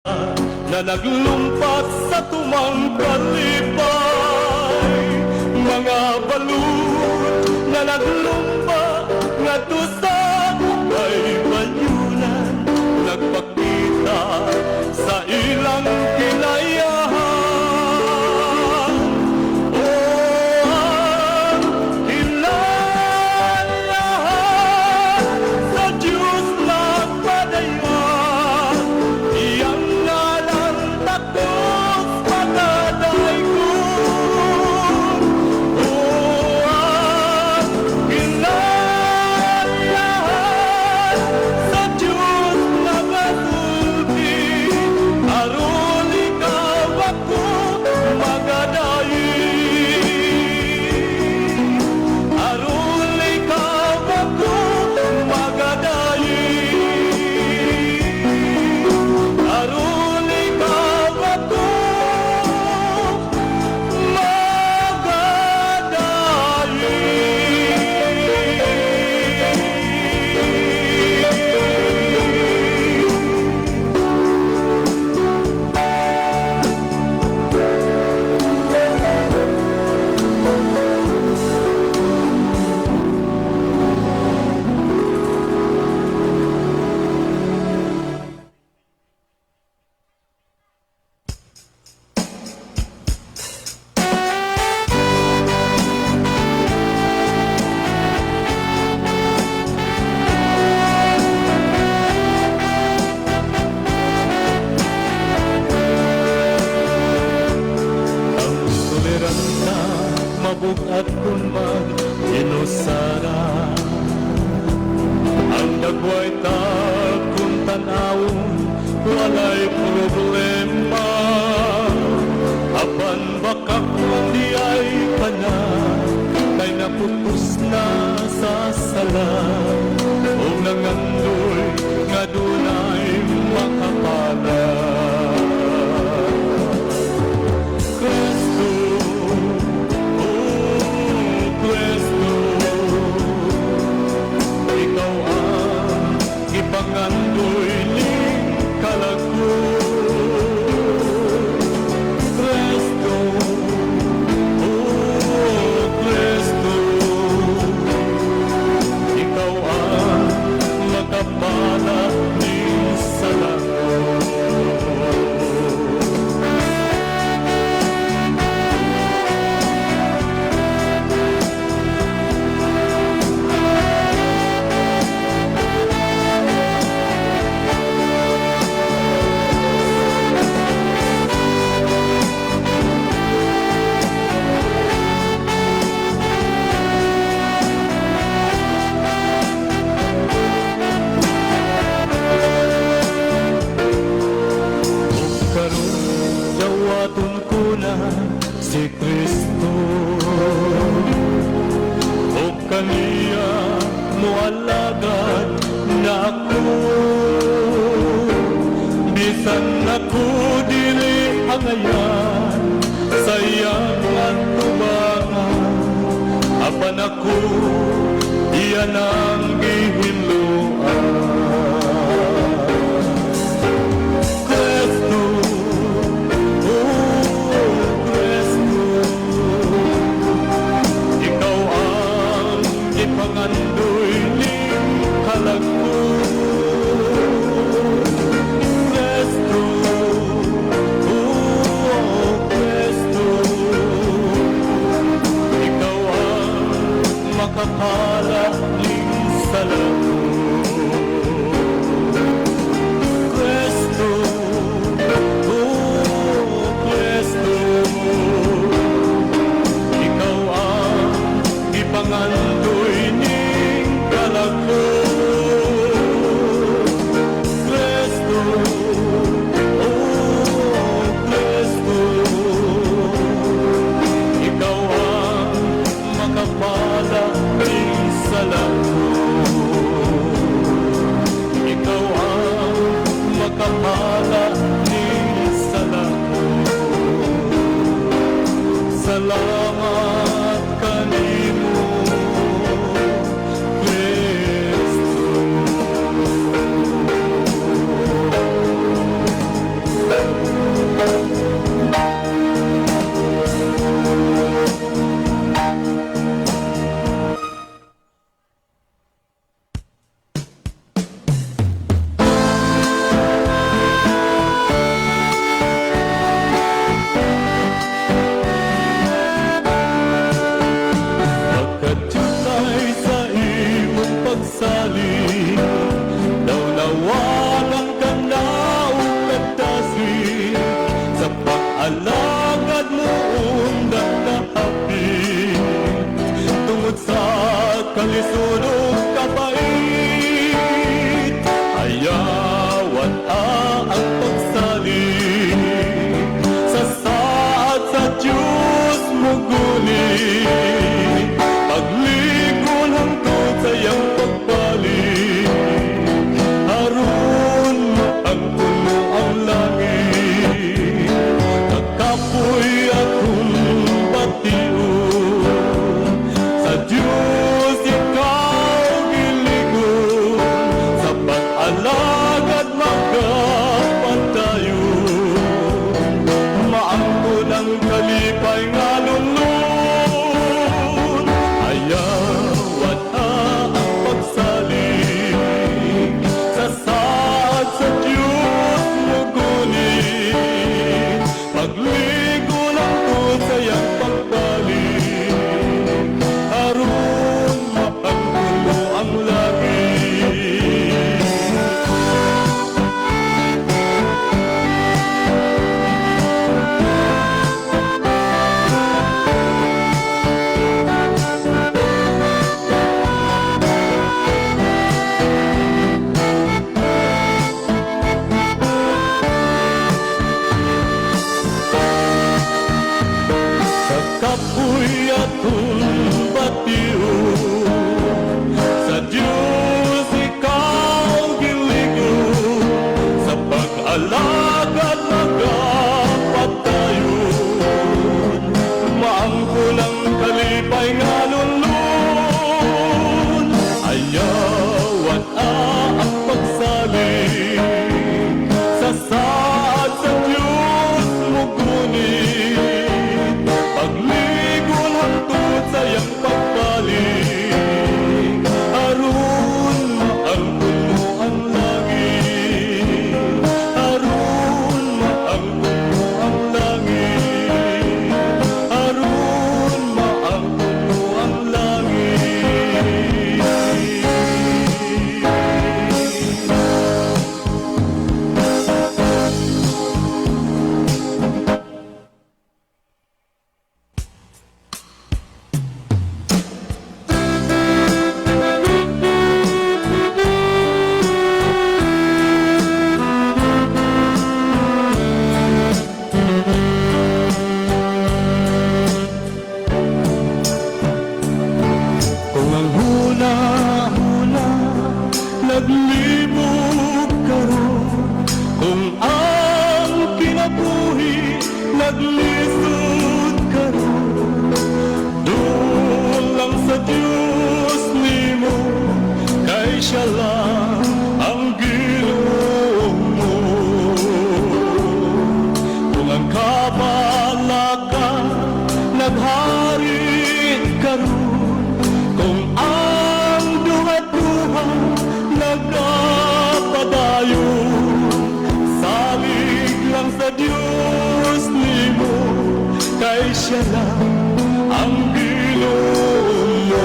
Na naglumpat sa tumang kalipay, mga balut na naglumba ngadto sa baybayunan, nagpakita sa ilang kinaiyahan. O ang kinaiyahan sa Diyos nagpadayon, iyang ngalan takos pagadaygon. O ang kinaiyahan sa Diyos nagasulti, aron ikaw, ako magadayon, aron ikaw, ako magadayon, aron ikaw, ako magadayon. Ang toleranta mabugat kun mag inusara. Ang dagway ta kung tanawon, walay problema. Apan baka kung di ay ka na, kay naputos na sa sala, o nangandoy nga dunay makapala. Kristo, oh Kristo, ikaw ang gipangandoy ning kalag ko. Kristo, oh Kristo, ikaw ang makapala ning sala ko. Ug karon dawaton ko na si Kristo, ug kaniya moalagad na ako. Bisan ako dili angayan sa iyang atubangan, apan ako iya nang gihinloan. Kristo, oh Kristo, ikaw ang gipangandoy ning kalag ko. Kristo, oh Kristo, ikaw ang makapala ning sala ko. Kristo, oh Kristo, ikaw ang gipangandoy ning kalag ko. Kristo, oh Kristo, ikaw ang makapala ning sala ko. Ikaw ang makapala ning sala ko. Salamat kanimo, Kristo. Lisod ug kapait. Ayawan ang pagsalig sa saad sa Diyos muguni. Pagligon hangtod sa iyang pagbalik, aron maangkon mo ang langit. Kakapoy akong bation, sa Diyos ikaw giligon, sa pag-alagad magapadayon. Maangkon ang kalipay nga lunlun. Ayawan ang pagsalig sa saad sa Diyos muguni. Pagligon hangtod sa iyang pagbalik, aron maangkon mo ang langit. Sa kapoy atong bation, sa Diyos ikaw giligon, sa pag-alagad magapadayon. Maangkon ang kalipay nga lunlun. Ayawan ang pagsalig sa saad sa Diyos muguni. Pagligon hangtod sa iyang pagbalik, aron maangkon mo ang langit. Aron maangkon mo ang langit. Aron maangkon mo ang langit. Kung ang huna-huna naglibog karon, kung ang kinabuhi naglisod karon, duol lang sa Diyos nimo, kay siya lang ang Ginoo mo. Kung ang kabalaka naghari karon, kung ang duha-duha nagapadayon, salig lang sa Diyos nimo, kay siya lang ang Ginoo mo.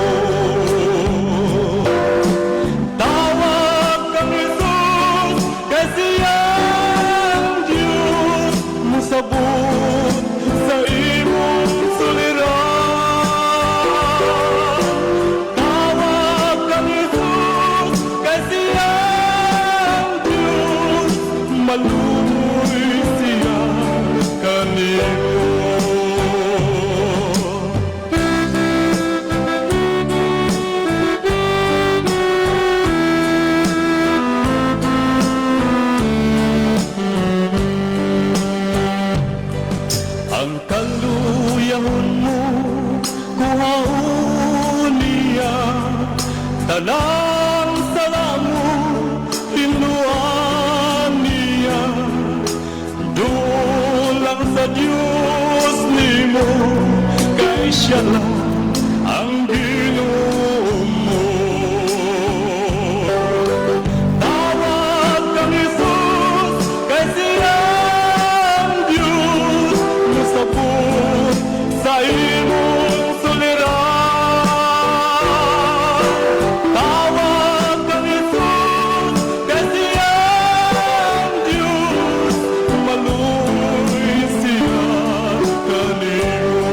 Tawag kang Jesus, kay siya ang Diyos, musabot sa imong suliran. Tawag kang Jesus, kay siya ang Diyos, maluoy siya kanimo. Ang kaluyahon mo, kuhaon niya. Tanang sala mo, hinluan niya. Duol lang sa Diyos nimo, kay siya lang ang Ginoo mo. Tawag kang Jesus, kay siya ang Diyos, musabot sa imong suliran. Tawag kang Jesus, kay siya ang Diyos, maluoy siya kanimo.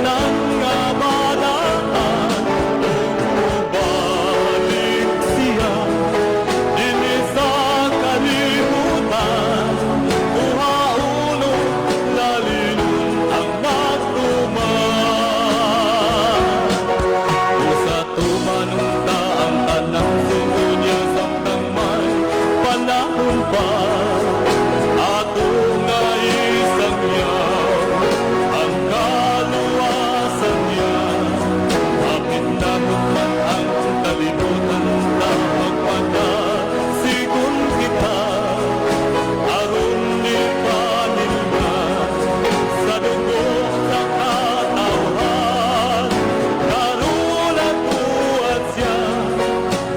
tanan nga balaan ug mobalik siya dinhi sa kalibutan, kuhaonon lalinon ang nagtuman. Usa tumanon ta ang tanang sugo niya samtang may panahon pa. Ato nga isangyaw ang kaluwasan niya. Hapit na man ang kalibutan ta, magpakasigon kita aron ipanilman sa dugo sa katawhan. Karon buhat siya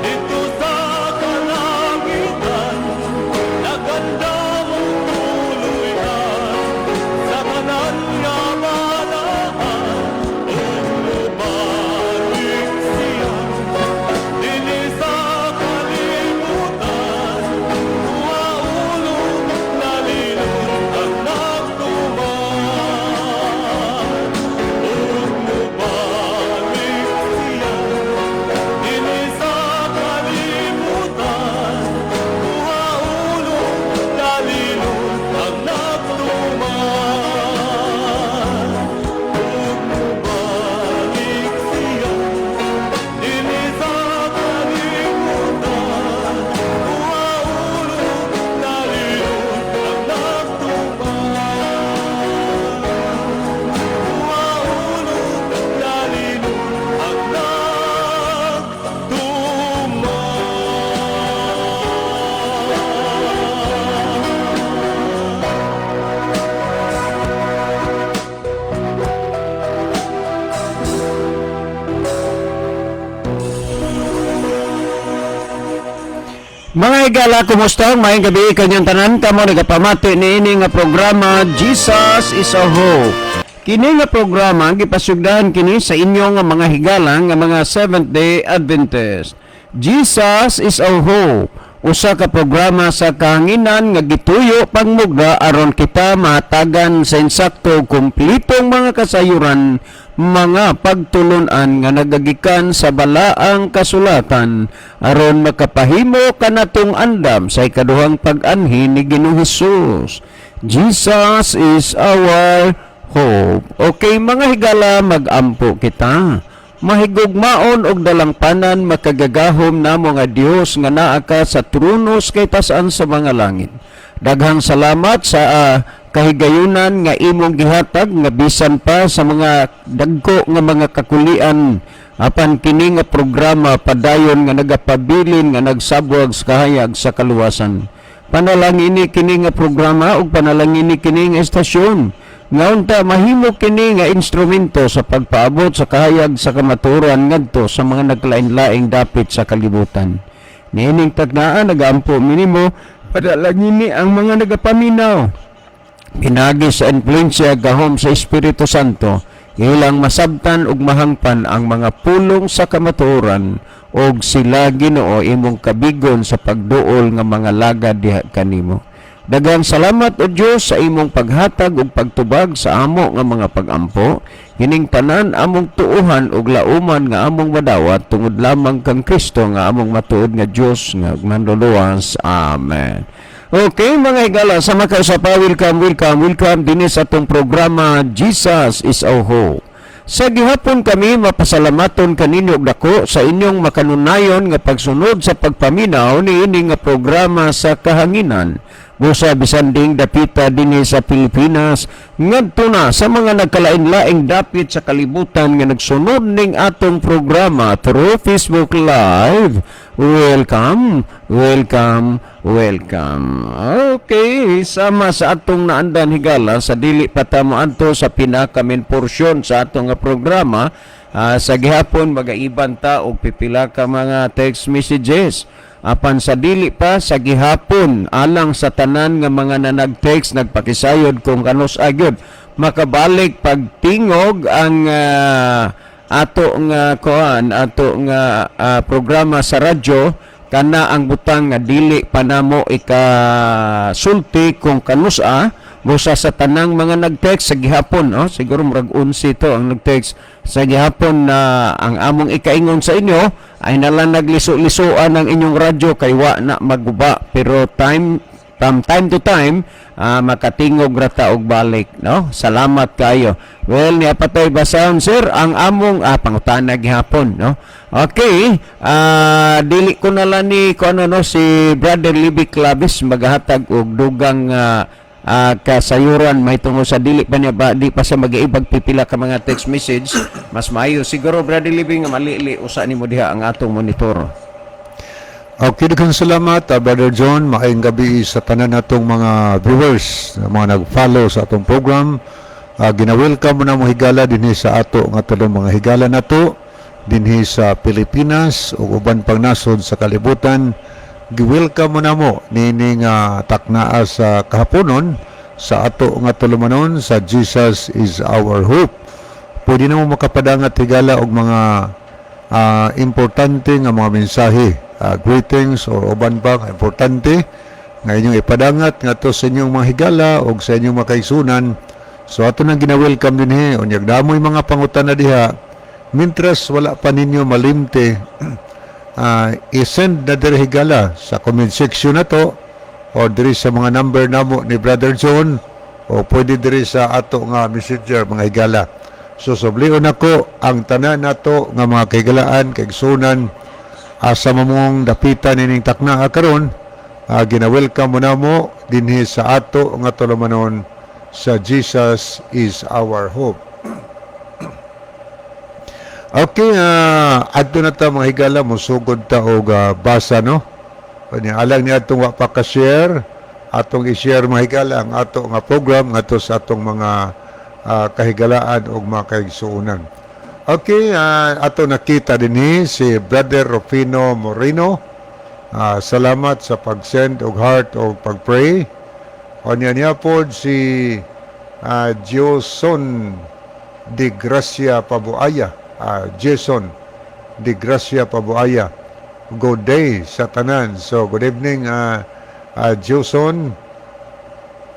dito sa kalangitan, nagandam og tuluy-an sa tanan nga balaan ug mobalik siya dinhi sa kalibutan, kuhaonon lalinon ang nagtuman ug mobalik siya dinhi sa kalibutan, kuhaonon lalinon ang nagtuman ug mobalik siya dinhi sa kalibutan, kuhaonon lalinon ang nagtuman, kuhaonon lalinon ang nagtuman. Mga higala, kumusta? Maayong gabi kanyang tanan kamo nagapamati niini nga programa, Jesus is a Hope. Kini nga programa gipasugdahan kini sa inyong nga mga higala nga mga Seventh Day Adventist. Jesus is a Hope. Usa ka programa sa kahanginan nga gituyo pangmugna aron kita mahatagan sa insakto ug kumplitong mga kasayuran, mga pagtulunan nga nagagikan sa balaang kasulatan aron makapahimo kanatong andam sa ikaduhang pag-anhi ni Ginoong Hesus. Jesus is our hope. Okay, mga higala, magampo kita. Mahigugmaon og dalangpanan, makagagahom namo nga Dios nga naa ka sa trono sa kataas-an sa mga langit. Daghang salamat sa kahigayunan nga imong gihatag nga bisan pa sa mga dagko nga mga kakulian, apan kini nga programa padayon nga nagapabilin nga nagsabwag sa kahayag sa kaluwasan. Panalangini kini nga programa ug panalangini kini nga estasyon nga unta mahimo kini nga instrumento sa pagpaabot sa kahayag sa kamatuoran ngadto sa mga naglain-laing dapit sa kalibutan. Niining tagnaa, nagaampo mi nimo, panalangini ang mga nagapaminaw. Pinagi sa influensya gahom sa Espiritu Santo, ilang masabtan ug mahangpan ang mga pulong sa kamatuoran ug sila, Ginoo, imong kabigon sa pagduol nga mga lagad diha kanimo. Daghang salamat, o Dios, sa imong paghatag ug pagtubag sa amo nga mga pagampo. Kining tanan among tuuhan ug lauman nga among madawat tungod lamang kang Kristo nga among matuod nga Dios nga manluluwas. Amen. Okay, mga higala, sa makausapa, welcome, welcome, welcome dinhi sa atong programa, Jesus is our Hope. Sa gihapon kami mapasalamaton kaninyo og dako sa inyong makanunayon nga pagsunod sa pagpaminaw niini nga programa sa kahanginan. Busa bisan diing dapita dinhi sa Pilipinas ngadto na sa mga nagkalain-laing dapit sa kalibutan nga nagsunod ning atong programa through Facebook Live. Welcome, welcome, welcome. Okay, sama sa atong naandan, higala, sa dili pa ta moadto sa pinaka main portion sa atong nga programa, sa gihapon magaiban ta og pipila ka mga text messages. Apan sa dili pa, sa gihapon, alang sa tanan nga mga nanag-text, nagpakisayod kung kanus-a gyud makabalik pagtingog ang ato nga kuan, ato nga programa sa radyo, kana ang butang nga dili pa namo ikasulti kung kanus-a Busa sa tanang mga nag-text sa gihapon, oh, siguro murag 11 to ang nag-text sa gihapon na ang among ikaingon sa inyo ay nalang nagliso-lisuan ang inyong radyo kay wa na maguba, pero time from time to time makatingog rata og balik, no? Salamat kayo. Well, niya patay basahon, sir, ang among pangutana gihapon, no? Okay, dili ko na lang ni ko ano, no? Si Brother Libby Clavis maghatag og dugang kasayuran mahitungod sa dili pa niya ba di pa siya mag-iibag pipila ka mga text message. Mas maayo siguro, Brother Libby, nga malili usa nimo diha ang atong monitor. Okay, daghang salamat, Brother John. Maayong gabi sa tanan natong mga viewers, mga nag-follow sa atong program. Gina-welcome mo na mo higala dinhi sa ato nga tulong mga higala nato dinhi sa Pilipinas ug uban pang nasod sa kalibutan. Gi-welcome mo na mo niini nga taknaa sa kahaponon sa ato nga tulumanon sa Jesus is Our Hope. Pwede na mo makapadangat, higala, og mga importante nga mga mensahe, greetings or uban pa nga importante nga inyong ipadangat ngadto sa inyong mga higala o sa inyong mga kaigsunan. So ato nang gina-welcome dinhi. Unyag damoy mga pangutana diha. Mintras wala pa ninyo malimte, i-send na diri, higala, sa comment section na to o diri sa mga number namo ni Brother John o pwede diri sa ato nga messenger, mga higala. So sublion nako ang tanan nato nga mga kahigalaan, kaigsunan, asa mamong dapitan ining takna karon, gina-welcome mo namo dinhi sa ato nga tulumanon sa Jesus is Our Hope. Okay, adto na ta, mga higala, musugod ta og basa, no? Kanya alang ni atong wa pa ka-share, atong i-share, mga higala, ang ato nga program ngadto sa atong mga kahigalaan ug mga kaigsuonan. Okay, ato nakita dinhi si Brother Rufino Moreno. Salamat sa pag-send og heart og pag-pray. Unya niya pod si Jason de Gracia Pabuaya. Jason de Gracia Pabuaya. Good day sa tanan. So, good evening, Jason.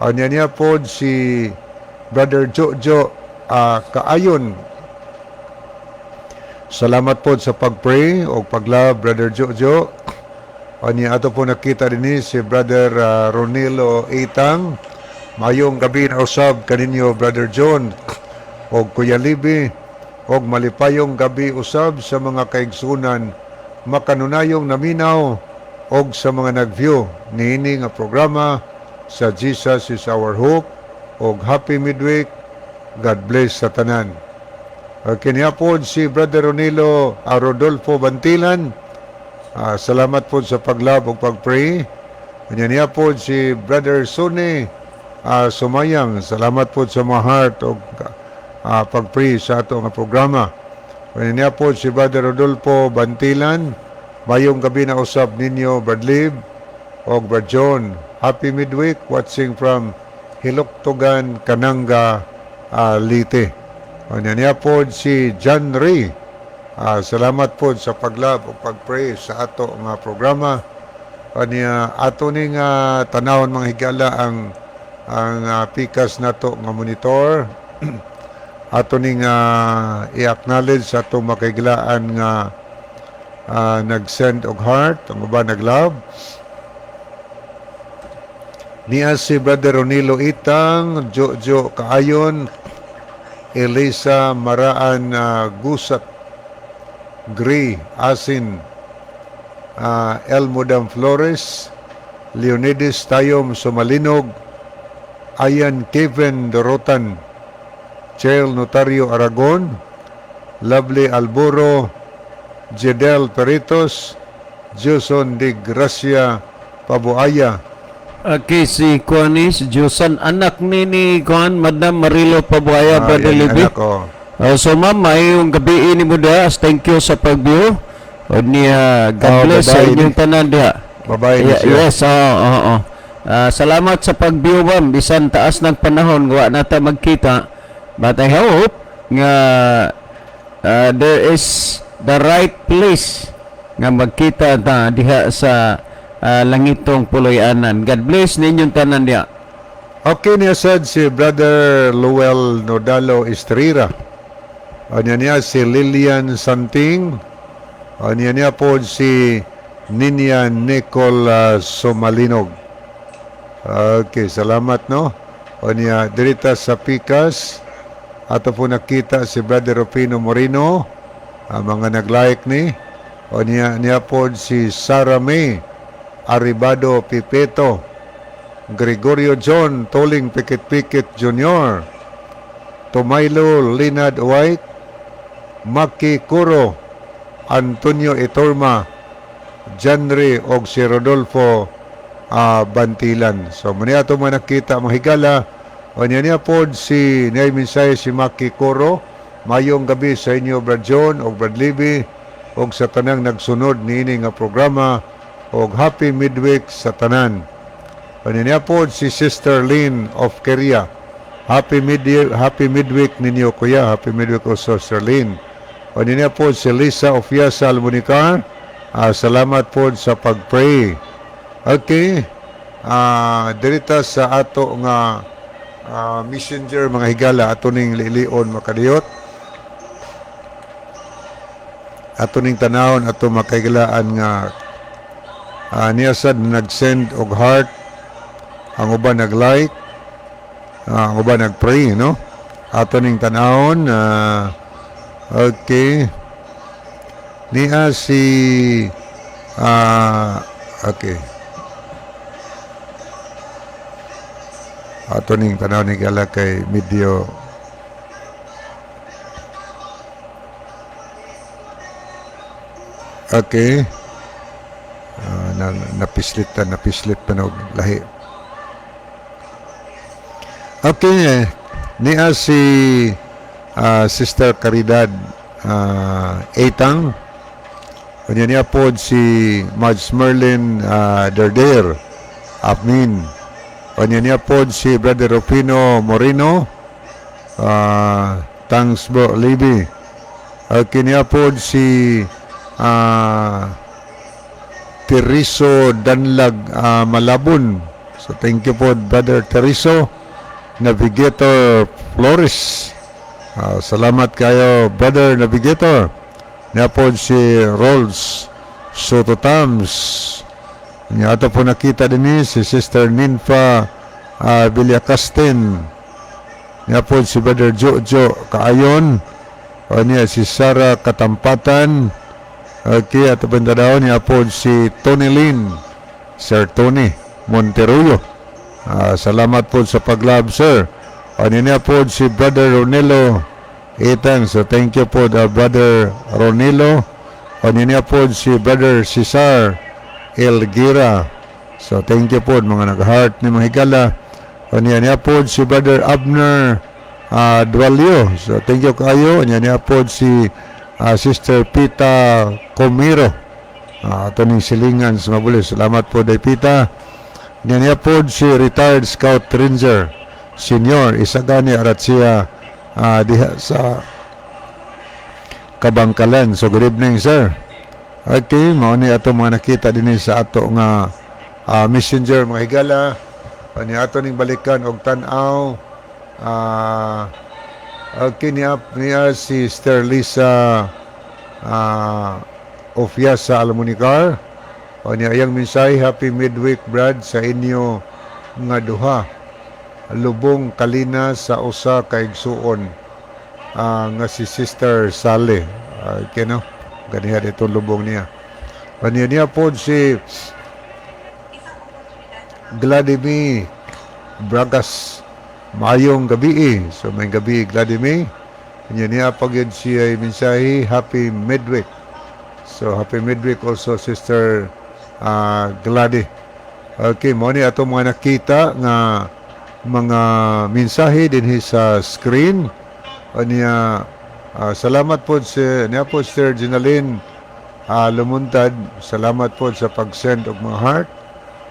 Unya niya pod si Brother Jojo Kaayon. Salamat po sa pag-pray o pag-love, Brother Jojo. Unya ato po nakita din si Brother Ronilo Itang. Mayong gabi na usab kaninyo, Brother John o Kuya Libi, og malipayong gabi usab sa mga kaigsunan makanunayong naminaw og sa mga nag-view niini nga programa sa Jesus is Our Hope og happy midweek. God bless sa tanan. Okay, niya po si Brother Ronilo Rodolfo Bantilan. Salamat po sa pag-love ug pag-pray. Kanya niya po si Brother Sunny Sumayang. Salamat po sa mga heart ug pag-pray sa ato nga programa. Kanya niya po si Brother Rodolfo Bantilan. Mayong gabi na usab ninyo, Brad Lib og Brad John. Happy midweek, watching from Hiluktugan, Kananga, Leyte. Kanya niya po si John Ray. Salamat po sa pag-love o pag-pray sa ato nga programa. Kanya ato ning tanawon, mga higala, ang pikas nato nga monitor. Ato ning i-acknowledge sa atong makahigalaan nga nag-send og heart, ang uban nag-love. Niya si Brother Ronilo Itang, Jojo Kaayon, Elisa Maraan Gusat, Gray Asin, Elmodam Flores, Leonides Tayom Sumalinog, Ayan Kevin Dorotan, Chel Notario Aragon, Lovely Alboro, Jedel Peritos, Jason de Gracia Pabuaya. Okay, si Kuanis, Jusan, anak ni Kuan, Madam Marilo Pabuaya, Brother Yan, Libby. anak ko. So ma'am, mayong gabi ini mo diha. Thank you sa pag-view. O niya, God Oh, bless sa babae inyong tanan diha. Babae ni siya. Yes, oo. Salamat sa pag-view, ma'am. Bisan taas ng panahon, wa na ta magkita. But I hope nga there is the right place nga magkita ta diha sa langitong puloy-anan. God bless ninyong tanan diha. Okay, niya sad si Brother Luel Nodalo Estrera. Anya niya si Lilian Santing. Anya niya po si Ninya Nicole Somalinog. Okay, salamat, no. Anya dirita sa Pikas ato po nakita si Brother Rufino Moreno, ang mga nag-like ni. Anya niya po si Sarah May Aribado Pipeto, Gregorio John Toling Pikit Pikit Jr., Tomaylo Linad White, Maki Kuro, Antonio Itorma, Janre og si Rodolfo Bantilan. So, muna ato mga nakita, mga higala. O niya niya po si niya mensahe si Maki Kuro. "Mayong gabi sa inyo, Brad John og Brad Libby og sa tanang nagsunod niini nga programa og happy midweek sa tanan." O niya po si Sister Lynn of Korea. Happy midweek ninyo, kuya." Happy midweek also, Sister Lynn. O niya po si Lisa Ofiasa Almunicar. "Salamat po sa pag-pray." Okay. Dirita sa ato nga messenger, mga higala, ato ning lilion makadiyot. Ato ning tanawon ato makahigalaan nga niya sad nag-send og heart, ang uban nag-like, ang uban nag-pray, no? Ato ning tanawon, okay. Niya si okay. Ato ning tanaw ni gala kay medyo. Okay. Na, napislit pa og lahi. Okay, niya si Sister Caridad Etang. Unya niya pod si Madge Merlin Derder. Amin. Unya niya pod si Brother Rufino Moreno. Thanks bro Libby. Okay, niya pod si Teriso Danlag Malabon. So thank you po, Brother Teriso. Navigator Flores. Salamat kayo, Brother Navigator. Niya po si Rolls Soto Tams. Niya ato po nakita din ni si Sister Ninfa Villacastin. Niya po si Brother Jojo Kaayon. O niya si Sarah Katampatan. Okay, ato po daw niya po si Tony Lin. Sir Tony Monteruyo. Salamat po sa pag-love, sir. O niya po si Brother Ronelo Etang. So thank you po, Brother Ronelo. O niya po si Brother Cesar Elgira. So thank you po mga nag-heart ni mga higala. O niya niya po si Brother Abner Dualio. So thank you kayo. O niya niya po si Sister Pita Comiro. Ato ning silingan sa mabuli. Salamat po, Day Pita. Niya niya po si retired Scout Ranger Senior Isagani Aratsia diha sa Kabangkalan. So good evening, sir. Okay, mao ni ato mga nakita dinhi sa ato nga messenger, mga higala. Ani ato ning balikan og tan-aw. Okay, niya, niya si Sister Lisa Ofiasa Almunicar. O niya iyang mensahe, "Happy midweek, Brad, sa inyo nga duha. Lubong kalina sa usa ka igsuon nga si Sister Sally." Okay, no? Ganiha dito lubong niya. Kaniya niya po si Gladimir Bragas. "Mayong gabi." So may gabi, Gladimir. Kanya niya pag yun siya mensahe, "Happy midweek." So happy midweek also, Sister Glady. Okay, mo ni ato mga nakita nga mga mensahe dinhi sa screen. Niya salamat po si niya po Sir Ginalyn Lumuntad. Salamat po sa pag-send og mga heart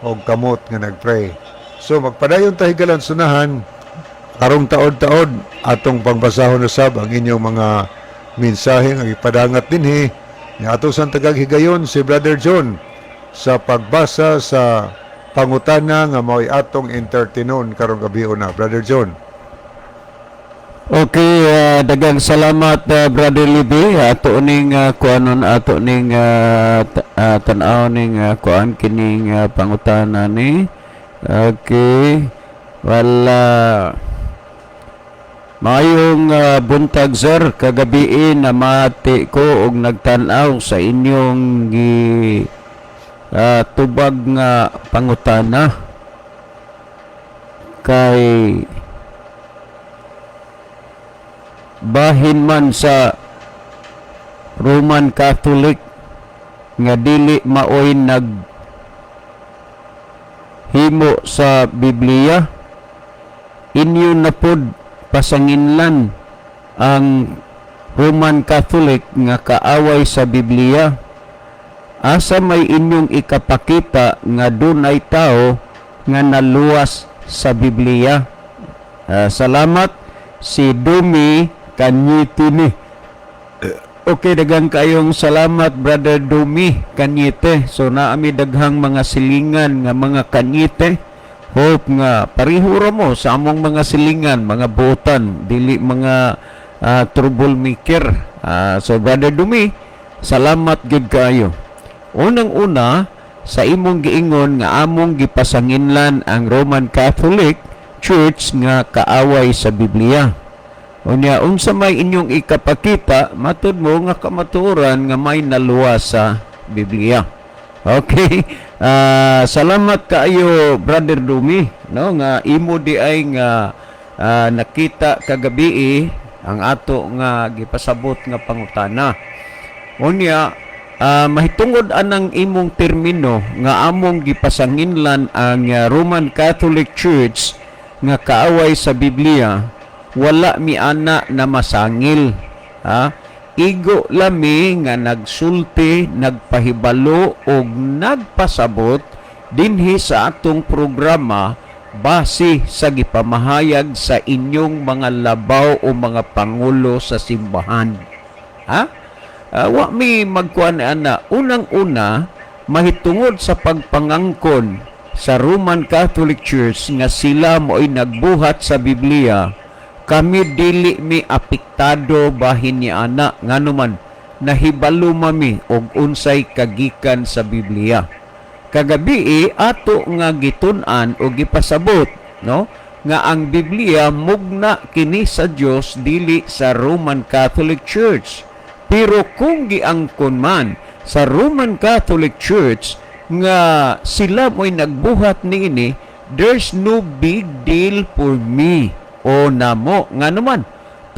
og kamot nga nagpray. So magpadayon ta, higalan sunahan karong taod-taod atong pangbasahon na sab ang inyong mga mensahe nga ipadangat dinhi ni ato sang tagag higayon si Brother John sa pagbasa sa pangutana nga mao'y atong entertainon karong gabi una, Brother John. Okay, daghang salamat, Brother Libby. Ato ning kuanon, ato ning tan-aw ning kuan kining pangutana ni. Okay. Well, maayong buntag, sir, kagabi namati ko og nagtan-aw sa inyong gi tubag nga pangutana kay bahin man sa Roman Catholic nga dili maoy nag himo sa Biblia, inyo na pod pasanginlan ang Roman Catholic nga kaaway sa Biblia. Asa may inyong ikapakita nga dunay tao nga naluwas sa Biblia? Salamat, si Dumi Kanyete ni. Okay, daghang kayong salamat, Brother Dumi Kanyete. So naami daghang mga silingan nga mga Kanyete. Hope nga pareho ra mo sa among mga silingan, mga buotan, dili mga troublemaker. So Brother Dumi, salamat gyud kaayo. Unang-una, sa imong giingon nga among gipasanginlan ang Roman Catholic Church nga kaaway sa Biblia. Unya, unsa may inyong ikapakita, matud mo nga kamatuoran nga may naluwas sa Biblia? Okay. Salamat kaayo, Brother Dumi, no, nga imo di ay nga nakita kagabi ang ato nga gipasabot nga pangutana. Unya, mahitungod anang imong termino nga among gipasanginlan ang Roman Catholic Church nga kaaway sa Biblia, wala mi ana na masangil. Ha? Igo lami nga nagsulti, nagpahibalo og nagpasabot dinhi sa atong programa base sa gipamahayag sa inyong mga labaw o mga pangulo sa simbahan. Ha? Wa mi magkuan ana. Unang-una, mahitungod sa pagpangangkon sa Roman Catholic Church nga sila mo'y nagbuhat sa Biblia, kami dili mi apektado bahin ni ana, ngano man nahibalo mami og unsay kagikan sa Biblia. Kagabi ato nga gitun-an o gipasabot, no, nga ang Biblia mugna kini sa Dios, dili sa Roman Catholic Church. Pero kung giangkon man sa Roman Catholic Church nga sila mo'y nagbuhat niini, there's no big deal for me o namo, ngano man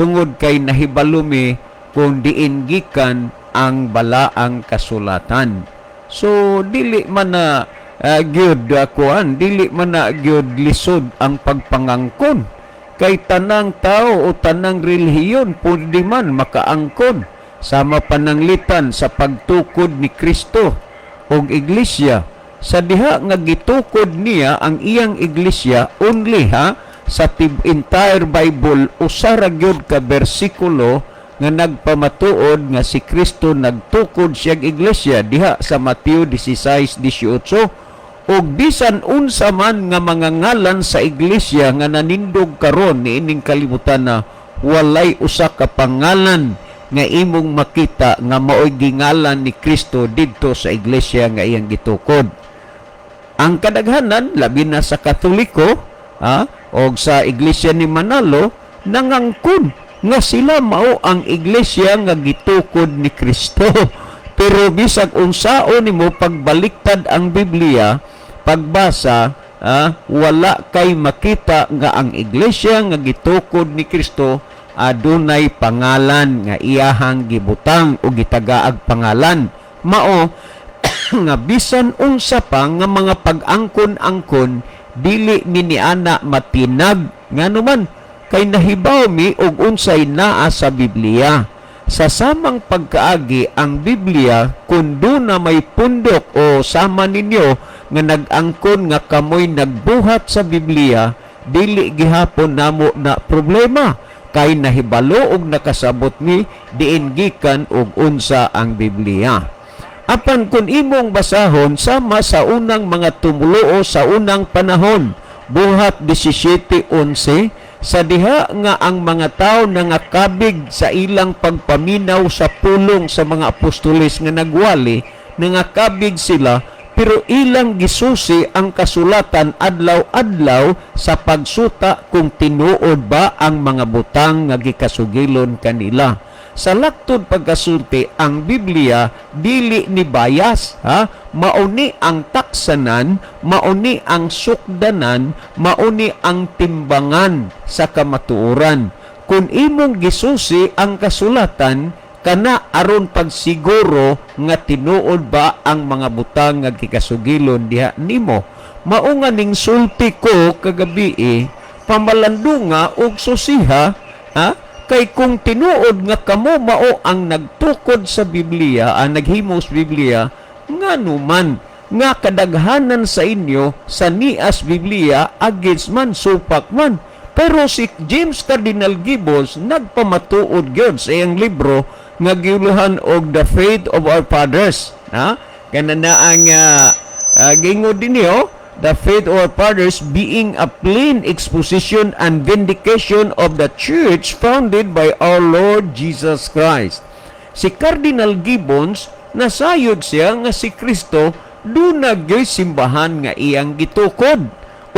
tungod kay nahibalo mi kung diin gikan ang balaang kasulatan. So dili man na gyud kuan, dili man na gyud lisod ang pagpangangkon kay tanang tao o tanang relihiyon pwede man makaangkon, sama pananglitan sa pagtukod ni Kristo og iglesia. Sa diha nga gitukod niya ang iyang iglesia, only ha, sa entire Bible usa ra gyud ka bersikulo nga nagpamatuod nga si Kristo nagtukod siyang iglesia, diha sa Mateo 16:18. Ug bisan unsa man nga mga ngalan sa iglesia nga nanindog karon niining kalibutan na walay usa ka pangalan nga imong makita nga maoy gingalan ni Kristo didto sa iglesia nga iyang gitukod. Ang kadaghanan, labi na sa Katoliko, ha, og sa iglesia ni Manalo, nangangkon nga sila mao ang iglesia nga gitukod ni Kristo. Pero bisag unsaon nimo pagbaliktad ang Biblia, pagbasa, wala kay makita nga ang iglesia nga gitukod ni Kristo adunay pangalan nga iyahang gibutang o gitagaag pangalan. Mao nga bisan unsa pa nga mga pag-angkon-angkon, dili mi niana matinag, ngano man kay nahibaw mi og unsay naa sa Biblia. Sa samang pagkaagi, ang Biblia kun na may pundok o sama ninyo nga nag-angkon nga kamoy nagbuhat sa Biblia, dili gihapon namo na problema kay nahibalo og nakasabot mi diin gikan og unsa ang Biblia. Apan kung imong basahon sama sa unang mga tumuluo sa unang panahon, Buhat 17:11, sa diha nga ang mga tao nangakabig sa ilang pagpaminaw sa pulong sa mga apostoles nga nagwali, nangakabig sila, pero ilang gisusi ang kasulatan adlaw-adlaw sa pagsuta kung tinuod ba ang mga butang nga gikasugilon kanila. Sa laktod pagkasulti, ang Biblia dili ni bias, ha? Mauni ang taksanan, mauni ang sukdanan, mauni ang timbangan sa kamatuoran. Kung imong gisusi ang kasulatan kana aron pagsiguro nga tinuod ba ang mga butang nga gikasugilon diha nimo. Mao nga ning sulti ko kagabi, pamalandunga og susiha, ha? Kay kung tinuod nga kamo mao ang nagtukod sa Biblia, ang naghimo sa Biblia, ngano man nga kadaghanan sa inyo sa nias Biblia against man, supak man? Pero si James Cardinal Gibbons nagpamatuod gyud sa iyang libro nga giuluhan og The Faith of Our Fathers, ha? Kana na ang gingon dinhi, oh, "The Faith of Our Fathers being a plain exposition and vindication of the church founded by our Lord Jesus Christ." Si Cardinal Gibbons, nasayod siya nga si Kristo duna gyoy simbahan nga iyang gitukod.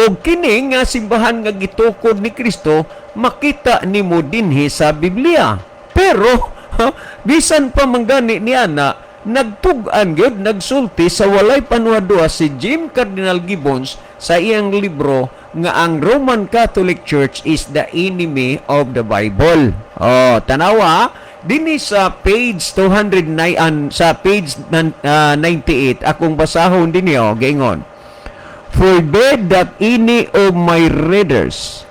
Og kini nga simbahan nga gitukod ni Kristo makita nimo dinhi sa Biblia. Pero ha, bisan pa man gani niya na nagtug-an gyud, nagsulti sa walay panuadua si Jim Cardinal Gibbons sa iyang libro nga ang Roman Catholic Church is the enemy of the Bible. Oh, tanawa dinhi sa page 209, sa page 98, akong basahon dinhi, oh, giingon: "Forbid that any of my readers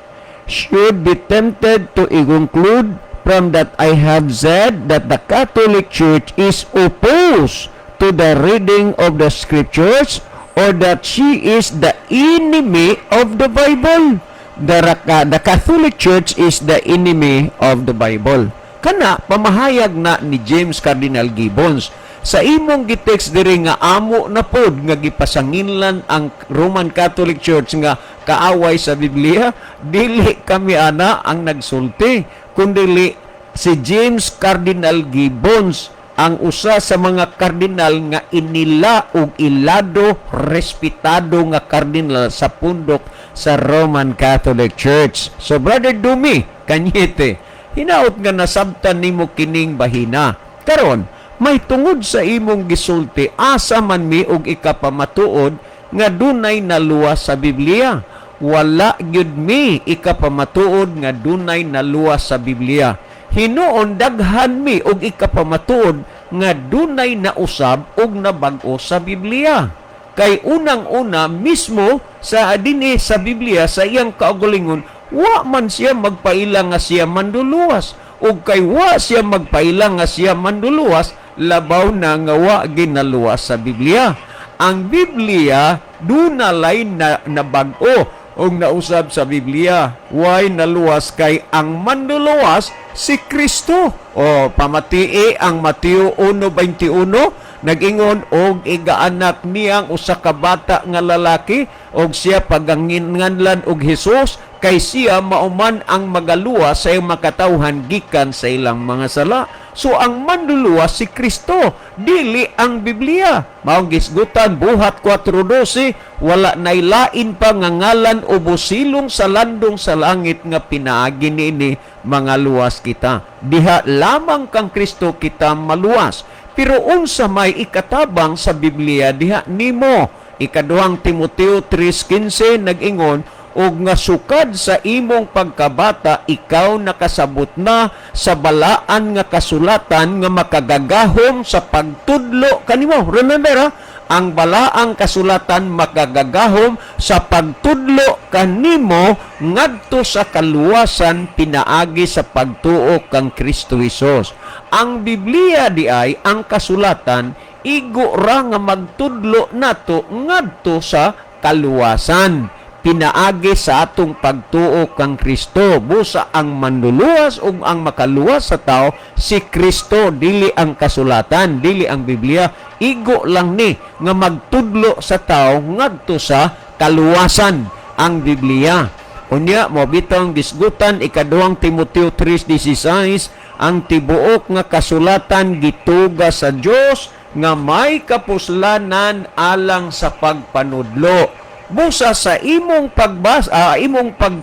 should be tempted to conclude from that I have said that the Catholic Church is opposed to the reading of the Scriptures or that she is the enemy of the Bible." The Catholic Church is the enemy of the Bible. Kana pamahayag na ni James Cardinal Gibbons. Sa imong gitext diri nga amo na pod nga gipasanginlan ang Roman Catholic Church nga kaaway sa Biblia, dili kami ana ang nagsulti, kundili si James Cardinal Gibbons, ang usa sa mga kardinal nga inila og ilado, respetado nga kardinal sa pundok sa Roman Catholic Church. So Brother Dumi Kanyete, hinaot nga nasabtan nimo kining bahina. Karon, may tungod sa imong gisulti, asa man mi og ikapamatuod nga dunay naluwas sa Biblia? Wala gyud mi ikapamatuod nga dunay naluwas sa Biblia. Hinuon daghan mi og ikapamatuod nga dunay nausab og nabag-o sa Biblia. Kay unang-una mismo sa dinhi sa Biblia, sa iyang kaugalingon, wa man siya magpaila nga siya manduluwas. Ug kay wa siya magpaila nga siya manduluwas, labaw na nga wa ginaluwas sa Biblia. Ang Biblia dunalay na nabag-o og nausab sa Biblia. Way naluwas kay ang manduluwas si Kristo. O pamatii ang Mateo 1:21, nag-ingon, "Og igaanak niyang usa ka bata nga lalaki, og siya paganginganlan og Hesus, kay siya mauman ang magaluwas sa iyang makatawhan gikan sa ilang mga sala." So ang manduluwas si Kristo, dili ang Biblia. Maong gisgutan Buhat 4:12, "Wala nay lain pa nga ngalan o busilong sa landong sa langit nga pinaagi niini mga luwas kita." Diha lamang kang Kristo kita maluwas. Pero unsa may ikatabang sa Biblia diha nimo? Ikaduhang Timoteo 3:15 nag-ingon, "Og nga sukad sa imong pagkabata ikaw nakasabot na sa balaan nga kasulatan nga makagagahom sa pagtudlo kanimo." Remember ha, ang balaang kasulatan makagagahom sa pagtudlo kanimo ngadto sa kaluwasan pinaagi sa pagtuo kang Kristo Hesus. Ang Biblia di ay ang kasulatan igo ra nga magtudlo nato ngadto sa kaluwasan. Pinaagi sa atong pagtuo kang Kristo. Busa ang manluluwas ug ang makaluwas sa tao si Kristo, dili ang kasulatan, dili ang Biblia. Igo lang ni nga magtudlo sa tao ngadto sa kaluwasan ang Biblia. Unya mo bitong gisgutan Ikaduhang Timoteo 3:16, ang tibuok nga kasulatan gituga sa Dios nga may kapuslanan alang sa pagpanudlo. Busa sa imong pagbas imong pag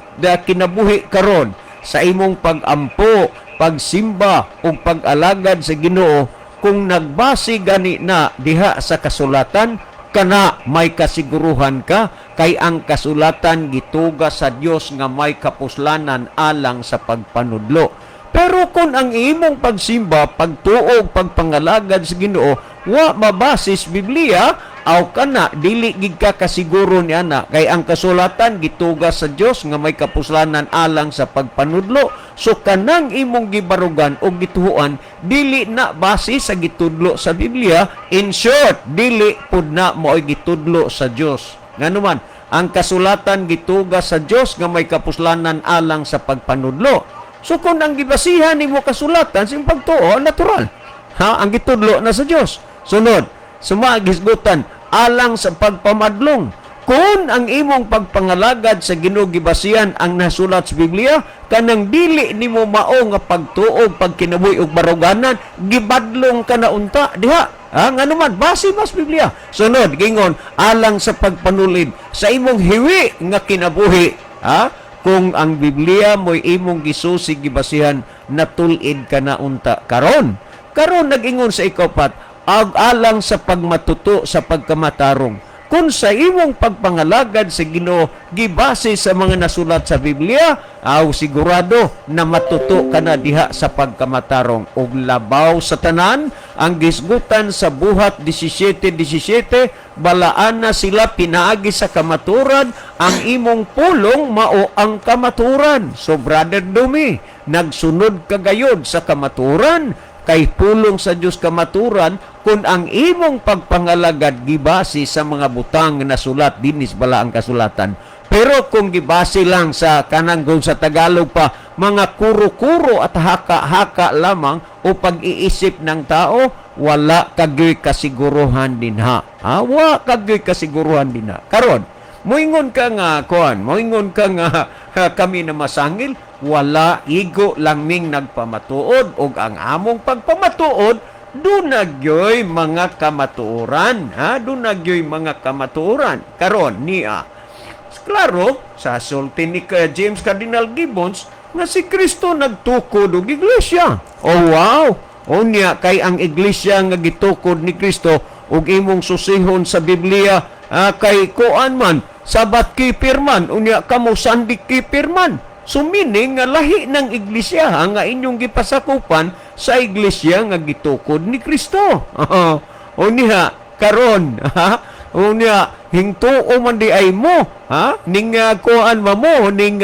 kinabuhi karon, sa imong pagampo, pagsimba ug pag-alagad sa Ginoo, kung nagbase gani na diha sa kasulatan, kana may kasiguruhan ka kay ang kasulatan gituga sa Dios nga may kapuslanan alang sa pagpanudlo. Pero kung ang imong pagsimba, pagtuog, pagpangalagad sa Ginoo wa mabasis Biblia, aw kana dili gid ka kasiguro niya na kay ang kasulatan gituga sa Dios nga may kapuslanan alang sa pagpanudlo. So kanang imong gibarugan o gituhuan dili na base sa gitudlo sa Biblia. In short, dili pud na mao'y gitudlo sa Dios. Nganuman ang kasulatan gituga sa Dios nga may kapuslanan alang sa pagpanudlo. So kung ang gibasihan nimo kasulatan sa imong pagtuo, natural ha, ang gitudlo na sa Dios. Sunod, suma gisgutan alang sa pagpamadlong. Kung ang imong pagpangalagad sa Ginoo gibasihan ang nasulat sa Biblia, kanang dili nimo mao nga pagtuo, pagkinabuhi ug baruganan, gibadlong ka na unta diha. Ha, ngano man base mas Biblia. Sunod, gingon alang sa pagpanulid sa imong hiwi nga kinabuhi, ha? Kung ang Biblia mo'y imong gisusi, gibasihan, natul-id ka na unta karon. Karon nag-ingon sa ikapat, ag alang sa pagmatuto sa pagkamatarong. Kung sa imong pagpangalagad sa Ginoo gibase sa mga nasulat sa Biblia, aw sigurado na matuto ka na diha sa pagkamatarong. Ug labaw sa tanan, ang gisgutan sa Buhat 17:17, balaan na sila pinaagi sa kamaturan, ang imong pulong mao ang kamaturan. So Brother Dumi, nagsunod ka gayod sa kamaturan kay pulong sa Dios kamaturan kung ang imong pagpangalagad gibase sa mga butang nga nasulat dinis bala ang kasulatan. Pero kung gibase lang sa kanang kung sa Tagalog pa, mga kuro-kuro at haka-haka lamang o pag-iisip ng tao, wala kagyoy kasiguruhan dinha. Ha, wa kagyoy kasiguruhan dinha. Karon, moingon ka nga kuan, moingon ka nga kami na masangil, wala, igo lang ming nagpamatuod og ang among pagpamatuod duna gyoy mga kamatuoran, ha, duna gyoy mga kamatuoran. Karon niya, klaro sa sulti ni James Cardinal Gibbons nga si Kristo nagtukod og iglesia. Oh wow. Unya kay ang iglesia nga gitukod ni Kristo ug imong susihon sa Biblia, kay kuan man, Sabbath keeper man, unya kamo Sunday keeper man. So meaning nga lahi ng iglesia ha, nga inyong gipasakupan sa iglesia nga gitukod ni Kristo. Unya karon, ha, unya hingtuo man di ay mo, ha, ning kuan ma mo ning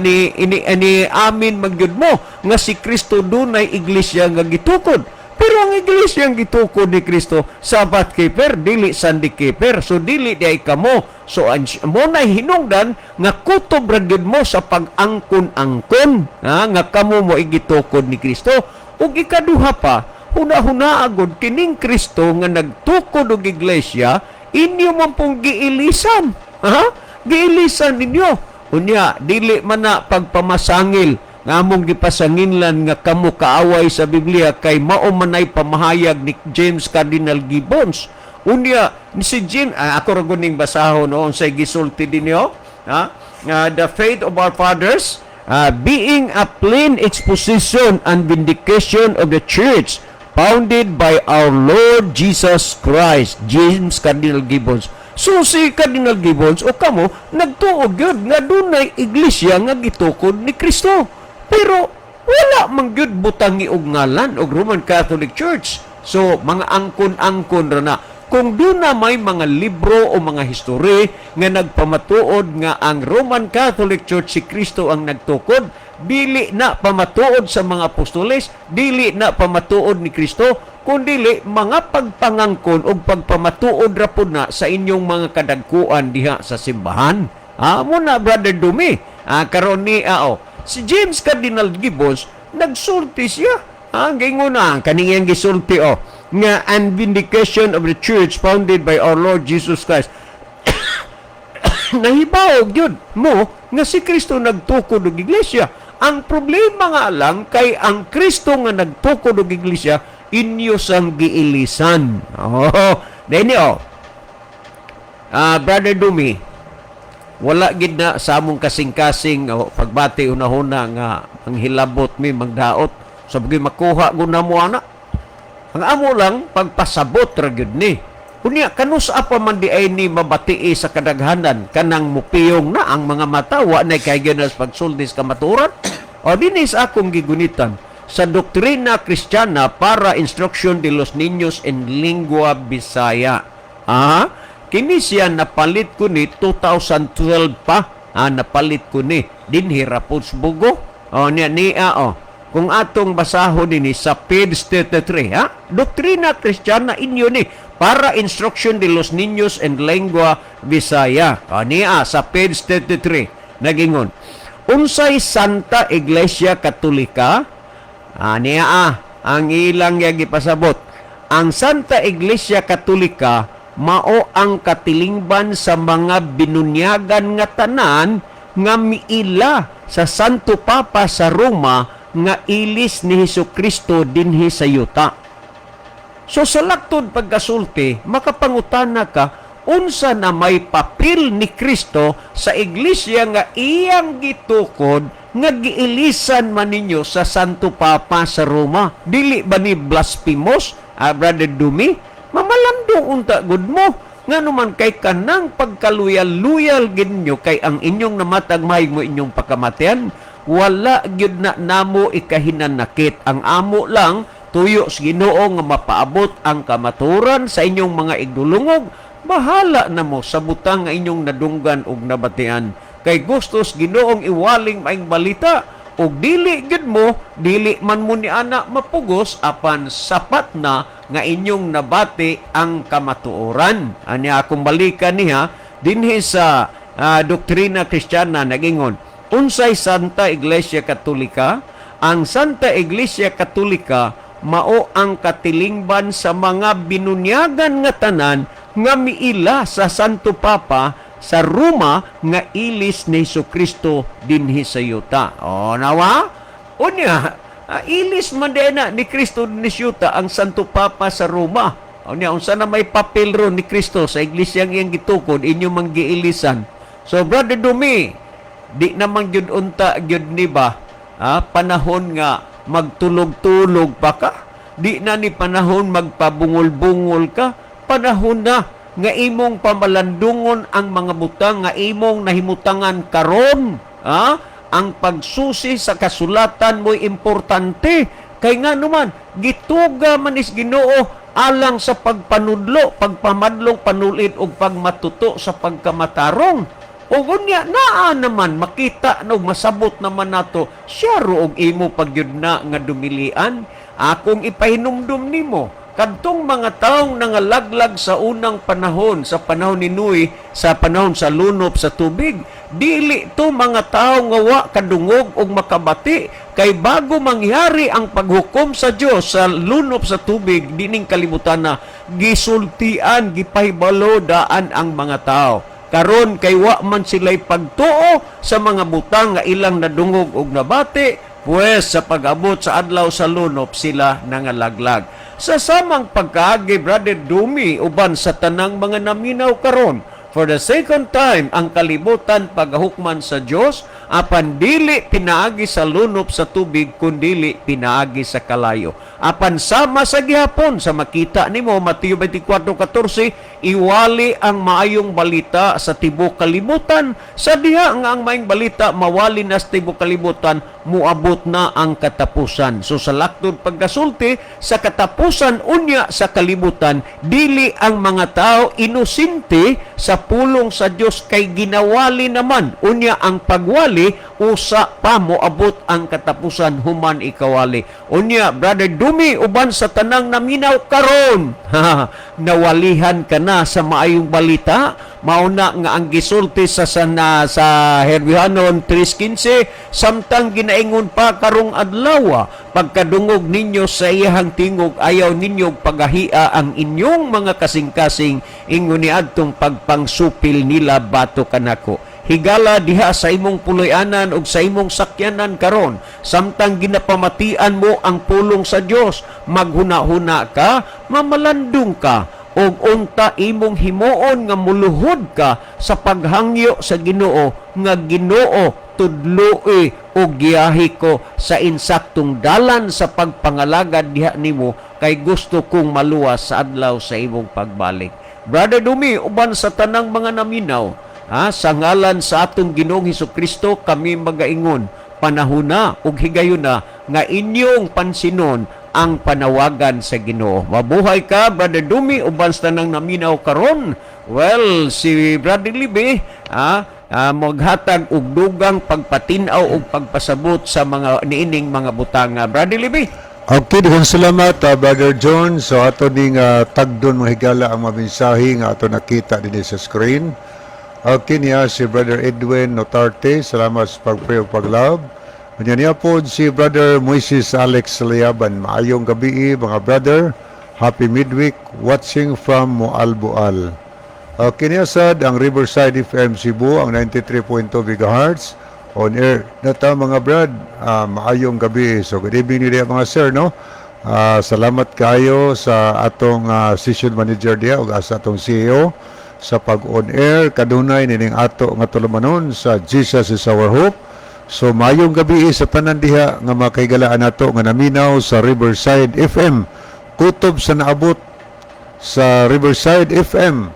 ni ini ani amin magyud mo nga si Kristo dunay iglesia nga gitukod. Pero ang iglesia ang gitukod ni Kristo, Sabbath keeper, dili Sunday keeper. So dili di ay kamo. So mo na hinungdan nga kutob ra gyud mo sa pag-angkon-angkon, ha, nga kamo mo igitukod ni Kristo. Ug ikaduha pa, huna-huna agod kining Kristo nga nagtukod og iglesia, inyo man pong giilisan. Ha? Giilisan ninyo. Unya, dili man na pagpamasangil nga among gipasanginlan nga kamo kaaway sa Biblia kay mao man ay pamahayag ni James Cardinal Gibbons. Unya, ni si James, ako ra gud ning basahon no, unsay gisulti dinyo, ha? Nga the faith of our fathers, being a plain exposition and vindication of the church founded by our Lord Jesus Christ, James Cardinal Gibbons. So si Cardinal Gibbons o kamo nagtuo gyud nga dunay iglesia nga gitukod ni Kristo. Pero wala man gyud butangi og ngalan og Roman Catholic Church. So mga angkon-angkon ra na. Kung duna may mga libro o mga history nga nagpamatuod nga ang Roman Catholic Church si Kristo ang nagtukod, dili na pamatuod sa mga apostoles, dili na pamatuod ni Kristo, kundili mga pagpangangkon o pagpamatuod ra pud na sa inyong mga kadagkuan diha sa simbahan. Mo na, Brother Dumi. Karon ni oh. Si James Cardinal Gibbons nagsulti siya. Gingon na kaning iyang gisulti, oh, nga "And vindication of the church founded by our Lord Jesus Christ." Nahibaw gyud mo nga si Kristo nagtukod og iglesia. Ang problema nga lang kay ang Kristo nga nagtukod og iglesia inyo sang giilisan. Oh, dini oh. Brother Dumi, wala gid na sa among kasing-kasing, oh, pagbati unahuna nga ang hilabot mi magdaot sa so, makuha guna mo ana. Ang amo lang pagpasabot ra gyud ni. Unya kanus-a pa man di ay ni mabatii sa kadaghanan kanang mupiyong na ang mga mata, wa na kay sa pagsulti sa kamatuoran. O dinhi sa akong gigunitan sa Doctrina Cristiana para Instrucción de los Niños en Lengua Bisaya. Kini siya napalit ko ni 2012 pa. Napalit ko ni dinhi ra pod sa Bogo. O niya niya, oh. Kung atong basahon dinhi sa page 33, ha? Doctrina Cristiana inyo ni para Instruction de los Niños en Lengua Bisaya. O niya sa page 33 nagingon. Unsay Santa Iglesia Katolika? Niya ang ilang gipasabot. Ang Santa Iglesia Katolika mao ang katilingban sa mga binunyagan nga tanan nga miila sa Santo Papa sa Roma nga ilis ni Hesus Kristo dinhi sa yuta. So sa laktod pagkasulti, makapangutana ka, unsa na may papel ni Kristo sa iglesia nga iyang gitukod nga giilisan man ninyo sa Santo Papa sa Roma? Dili ba ni blasphemous, Brother Dumi? Mamalandong unta gud mo. Nga naman kay kanang pagkaluyal-luyal ginyo kay ang inyong namatag may mo inyong pakamatian, wala gyud na namo ikahinanakit. Ang amo lang tuyo sa Ginoo nga mapaabot ang kamaturan sa inyong mga igdulungog. Bahala na mo sa butang nga inyong nadunggan ug nabatian. Kay gustos Ginoong iwaling maayong balita ug dili gyud mo, dili man mo ni ana mapugos, apan sapat na nga inyong nabati ang kamatuoran. Ani akong balikan niya dinhi sa Doctrina Cristiana, nagingon, unsay Santa Iglesia Katolika? Ang Santa Iglesia Katolika mao ang katilingban sa mga binunyagan nga tanan nga miila sa Santo Papa sa Roma nga ilis ni Kristo dinhi sa yuta. O nawa? Unya, ilis man din na ni Kristo dinhi sa yuta ang Santo Papa sa Roma. Unya, unsa na may papel ron ni Kristo sa iglesia iyang gitukod inyo mang giilisan? So Brother Dumi, di naman gyud unta gyud ni ba panahon nga magtulog-tulog pa ka? Di na ni panahon magpabungol-bungol ka. Panahon na nga imong pamalandungon ang mga butang nga imong nahimutangan karon. Ha? Ang pagsusi sa kasulatan mo'y importante. Kay nga naman, gituga man is Ginoo alang sa pagpanudlo, pagpamadlong, panulid ug pagmatuto sa pagkamatarong. O unya naa naman makita no masabot naman nato siya ro og imo pagyud na nga dumilian. Akong ipahinumdum nimo kadtong mga taong nangalaglag sa unang panahon, sa panahon ni Noe, sa panahon sa lunop sa tubig, dili to mga tao nga wa kadungog og makabati kay bago mangyari ang paghukom sa Dios sa lunop sa tubig dining kalibutan na gisultian, gipahibalo daan ang mga tao. Karon kay wa man sila'y pagtuo sa mga butang nga ilang nadungog og nabati, pues sa pag-abot sa adlaw sa lunop sila nangalaglag. Sa samang pagkaagi, Brother Dumi, uban sa tanang mga naminaw karon, for the second time ang kalibutan pagahukman sa Dios, apan dili pinaagi sa lunop sa tubig kundili pinaagi sa kalayo. Apan sama sa gihapon sa makita nimo Mateo 24:14, iwali ang maayong balita sa tibuok kalibutan. Sa diha nga ang maayong balita mawali na sa tibuok kalibutan, muabot na ang katapusan. So sa laktod pagkasulti, sa katapusan unya sa kalibutan, dili ang mga tao inosente sa pulong sa Dios kay ginawali naman. Unya ang pagwali ikawali, usa pa moabot ang katapusan human ikawali. Unya, Brother Dumi, uban sa tanang naminaw karon, nawalihan ka na sa maayong balita. Mauna nga ang gisulti sa sana sa Herbihanon 3:15, samtang ginaingon pa karong adlaw, pagkadungog ninyo sa iyahang tingog, ayaw ninyo pagahia ang inyong mga kasing-kasing ingon ni adtong pagpangsupil nila batok kanako. Higala diha sa imong puloy-anan ug sa imong sakyanan karon, samtang ginapamatian mo ang pulong sa Dios, maghuna-huna ka, mamalandong ka, ug unta imong himuon nga muluhod ka sa paghangyo sa Ginoo nga, "Ginoo, tudloi ug giyahi ko sa insaktong dalan sa pagpangalagad diha nimo, kay gusto kong maluwas sa adlaw sa imong pagbalik." Brother Dumi, uban sa tanang mga naminaw, ha, sa ngalan sa atong Ginoong Hesus Kristo kami magaingon, panahon na ug higayon na nga inyong pansinon ang panawagan sa Ginoo. Mabuhay ka, Brother Dumi, uban sa tanang naminaw karon. Well, si Brother Libe, maghatag og dugang pagpatin-aw ug pagpasabot sa mga niining mga butanga. Brother Libe. Okay, daghang salamat, Brother John. So ato ning tagdon, mga higala, ang mga mensahe nga ato nakita dinhi sa screen. Okay niya si Brother Edwin Notarte, salamat sa pag-pray ug pag-love. Unya niya po si Brother Moises Alex Liaban. Maayong gabi, mga brother. Happy midweek, watching from Moalboal. Okay niya sad ang Riverside FM Cebu, ang 93.2 MHz on air. Nata, mga brad, maayong gabi. So good evening niya, mga sir, no? Salamat kayo sa atong session manager diya ug sa atong CEO sa pag-on air kadunay nining ato nga tulumanon sa Jesus Is Our Hope. So maayong gabi sa tanan diha nga makaigalaan nato nga naminaw sa Riverside FM. Kutob sa naabot sa Riverside FM.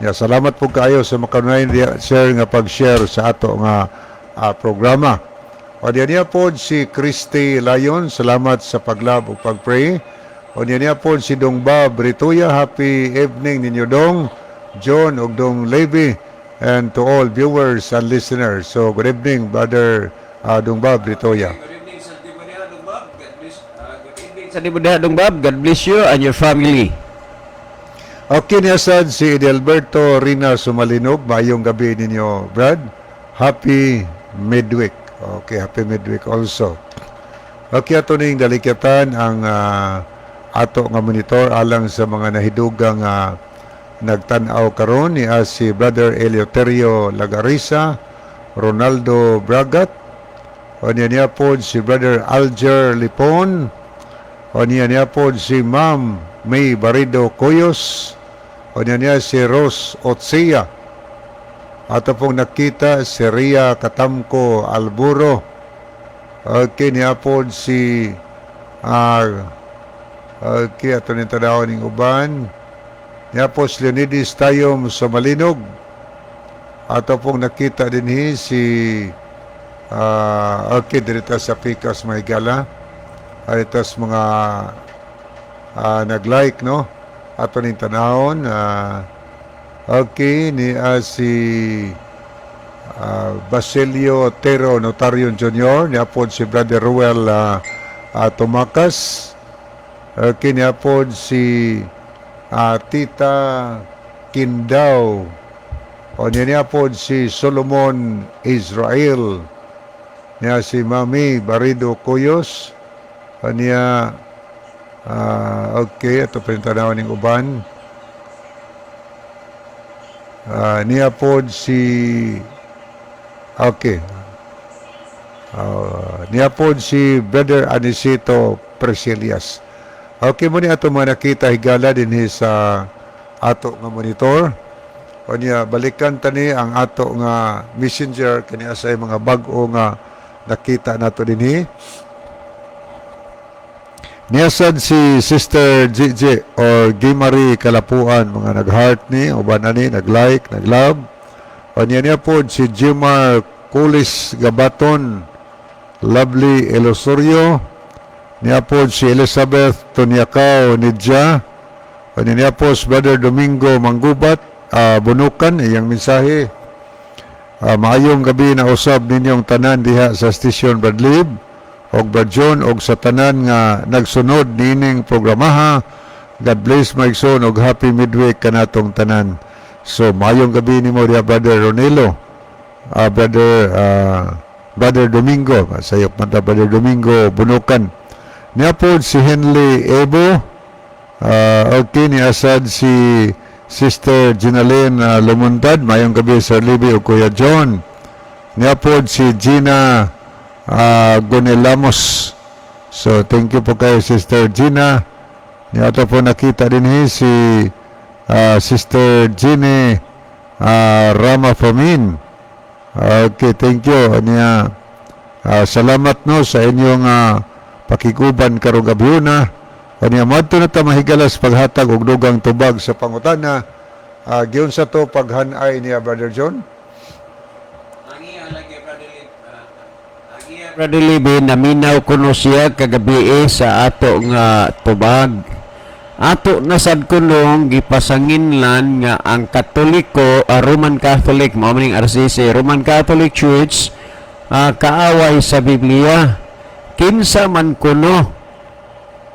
Ya, salamat po kayo sa makanunay diha, sir, nga pag-share sa ato nga programa. O diya niya po si Christy Lyon, salamat sa pag-love ug pag-pray. O diya niya po si Dong Bob Rituya, happy evening ninyo, Dong John ug Dong Levi, and to all viewers and listeners. So good evening, Brother Dong Bob Rituya. Good evening sa Tibudiha, Dong Bob. God bless, good evening sa Tibudiha, Dong Bob. God bless you and your family. Okay niya sad si Edelberto Rina Sumalinog. Maayong gabi ninyo, Brad. Happy midweek. Okay, happy midweek also. Okay, ato ning dalikyatan ang ato nga monitor alang sa mga nahidugang nagtan-aw karon ni si Brother Eleuterio Lagarisa, Ronaldo Bragat, o niya niya po si Brother Alger Lipon, o niya niya po si Ma'am May Barido Coyos, o niya niya si Rose Otsia. Ato pong nakita si Ria Katamko Alburo. Okay, niya po si okay, ato ni tanaw ning uban. Niya po si Leonidas Tayom sa Malinog. Ato pong nakita din si okay, dirita sa Pikas may gala. Ay, mga nag-like, no? Ato ning tanawon. Okay, ni si Basilio Otero Notario Jr., niya po si Brother Ruel Tumakas. Okay, niya po si Tita Kindaw. O niya po si Solomon Israel. Niya si Mami Barido Cuyos. O niya, okay, ito pa yung tanaw ng uban. Niya po si, okay. Niya po si Brother Anisito Presilias. Okay mo ni ato mga nakita, higala din sa ato nga monitor. O niya, balikan tani ang ato nga messenger kani sa mga bag-o nga nakita nato dinhi. Niya sad si Sister GG or Gimari Kalapuan, mga nag-heart ni uban ani nag-like, nag-love. O niya niya po si Jimar Kulis Gabaton, Lovely Elosorio. Niya po si Elizabeth Tonyakaw Nidja. O niya po si Brother Domingo Manggubat, Bunukan, iyang mensahe. Maayong gabi na usab ninyong tanan diha sa station, Brad Lib og Brad John, og sa tanan nga nagsunod niining programaha. God bless, my son, og happy midweek kanatong tanan. So maayong gabi nimo diha, Brother Ronelo. Brother Domingo, sayop man ta, Brother Domingo Bunukan. Niya po si Henley Ebo. Okay, ni asad si Sister Ginalyn Lumuntad. Mayong gabi, Sir Libby o Kuya John. Niya po si Gina Gonelamos. So, thank you po kay Sister Gina. Niya ato po nakita din si Sister Ginny Rama Famin. Okay, thank you. Niya, salamat no sa inyong pakiguban karong gabhiona. Kanya moadto na ta, mahigalas, paghatag og dugang tubag sa pangutana. Giunsa to paghanay niya, Brother John? Brother Libby, naminaw kuno siya kagabi sa ato nga tubag. Ato na sad kuno gipasanginlan nga ang Katoliko, Roman Catholic, mao man ning RCC, Roman Catholic Church, kaaway sa Biblia. Kinsa man kuno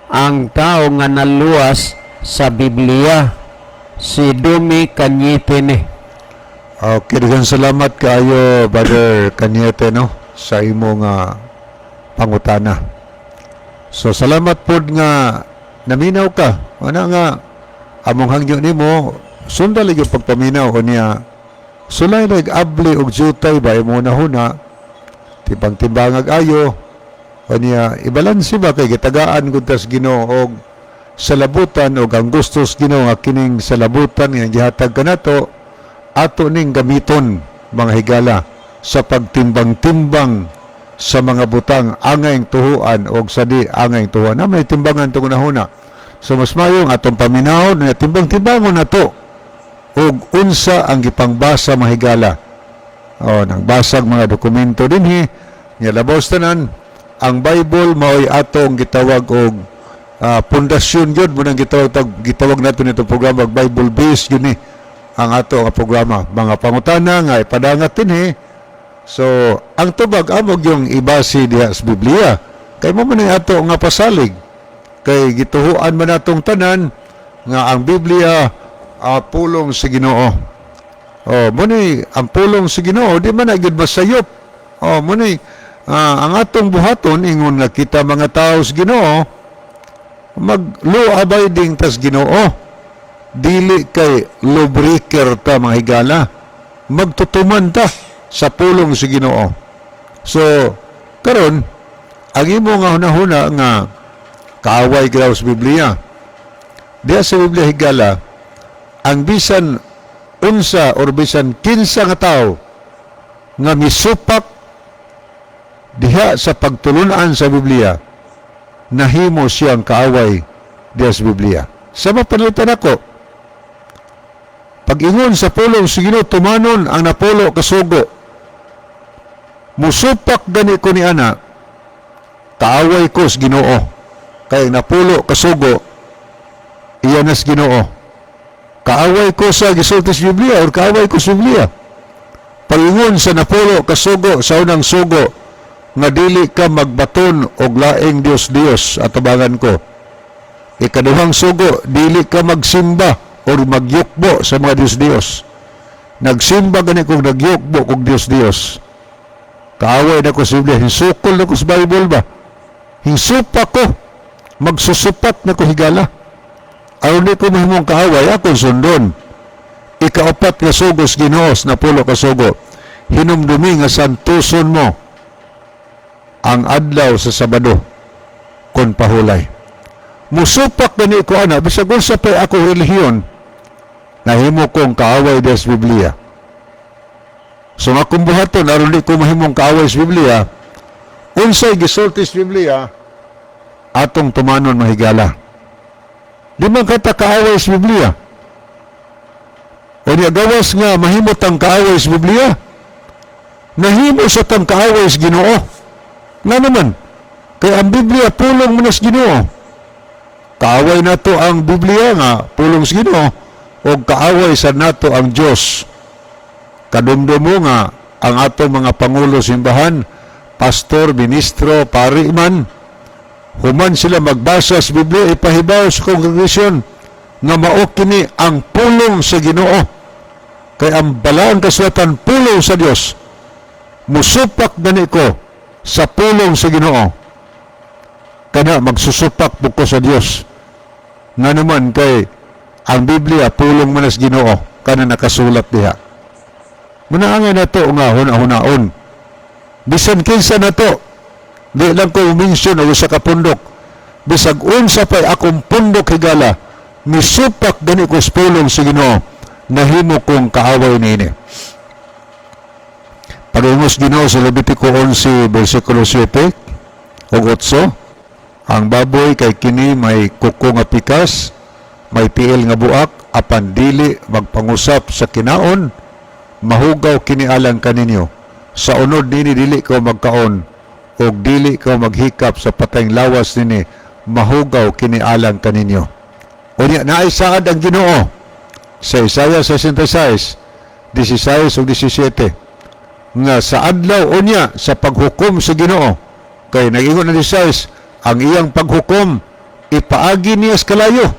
ang tao nga naluwas sa Biblia? Si Dumi Cañete ni. Okay, daghang salamat kaayo, Brother Cañete, no, sa imo nga pangutana. So salamat pod nga naminaw ka. Ana nga among hangyo nimo, sundan lagi pagpaminaw unya sulay lag abli og jutay ba imo nahuna, timbang-timbangag ayo unya ibalanse ba, kay gitagaan gud tas Ginoo og salabutan og ang gustos Ginoo nga kining salabutan nga gihatag kanato, ato ning gamiton, mga higala, sa pagtimbang-timbang sa mga butang angayng tuhuan og sa di angayng tuhuan na may timbangan tungod nahuna. So mas mayo ang atong paminaw na timbang-timbangon na to og unsa ang gipangbasa, mahigala. O nang basag mga dokumento dinhi nya, labaw sa tanan ang Bible mao'y atong gitawag og pundasyon gyud mo nang gitawag nato nito programa og Bible based gyud ni ang ato nga programa, mga pangutana nga ipadangat dinhi. So ang tubag amo yung ibase diha sa Biblia, kay mo man ni ato nga pasalig, kay gituhuan man natong tanan nga ang Biblia pulong sa Ginoo. Oh, mo ni ang pulong sa Ginoo, di man na gyud masayop. Oh, mo ni ang atong buhaton ingon nga kita mga tao sa Ginoo, mag law abiding tas Ginoo. Dili kay lawbreaker ta, mga higala. Magtutuman ta sa pulong sa Ginoo. So karon ang imo nga hunahuna nga kaaway gyud sa Biblia. Diya sa Biblia, higala, ang bisan unsa or bisan kinsa nga tao nga misupak diha sa pagtulunan sa Biblia, nahimo siyang kaaway diha sa Biblia. Sa mapanalitan ako, pag-ingon sa pulong sa Ginoo, tumanon ang napulo ka sugo. Musupak gani ko ni ana, kaaway ko sa Ginoo. Kay napulo ka sugo, iya na sa Ginoo. Kaaway ko sa gisulti sa Biblia or kaaway ko sa Biblia. Pag-ingon sa napulo ka sugo, sa unang sugo, nga dili ka magbaton og laing Dios-Dios atubangan ko. Ikaduhang sugo, dili ka magsimba or magyukbo sa mga Dios-Dios. Nagsimba gani kong nagyukbo kog Dios-Dios, kaaway na ko sa Biblia, hinsukol na ko sa Bible ba? Hinsupa ko, magsusupat na ko, higala. Aron di ko mahimong kaaway, akong sundon. Ikaapat nga sugo sa Ginoo, napulo ka sugo, hinumdumi nga santuson mo ang adlaw sa Sabado kon pahulay. Musupak gani ko ana, bisag unsa pa'y ako relihiyon, nahimo kong kaaway diha sa Biblia. So nga akong buhaton aron di ko mahimong kaaway sa Biblia, unsay gisulti sa Biblia, atong tumanon, mahigala. Di man kata kaaway sa Biblia. O niya gawas nga mahimo tang kaaway sa Biblia, nahimo sa tang kaaway sa Ginoo. Nga naman, kay ang Biblia pulong man sa Ginoo. Kaaway nato ang Biblia nga pulong sa Ginoo o kaaway sa nato ang Dios. Kadumdumo nga Ang atong mga pangulo simbahan, pastor, ministro, pari man, human sila magbasa sa Biblia, ipahibaw sa kongregasyon nga mao kini ang pulong sa Ginoo. Kay ang Balaang Kasulatan, pulong sa Dios. Musupak gani ko sa pulong sa Ginoo. Kana magsusupak po ko sa Dios. Nga naman kay ang Biblia pulong man sa Ginoo kana nakasulat diha. Muna nga nato nga huna-hunaon. Bisan kinsa nato, di lang ko mention og usa ka pundok. Bisag unsa pa'y akong pundok, higala, misupak gani ko sa pulong sa Ginoo, nahimo kong kaaway niini. Pag-ingos Ginoo sa Levitico 11 versikulo 7 ug 8, ang baboy kay kini may kuko nga pikas, may tiil nga buak, apan dili magpangusap sa kinaon, mahugaw kini alang kaninyo. Sa unod nini dili ko magkaon ug dili ko maghikap sa patayng lawas nini, mahugaw kini alang kaninyo. Unya naay saad ang Ginoo sa Isaiah 66, 16 ug 17 nga sa adlaw unya sa paghukom sa Ginoo, kay nag-ingon na 16, ang iyang paghukom ipaagi niya sa kalayo.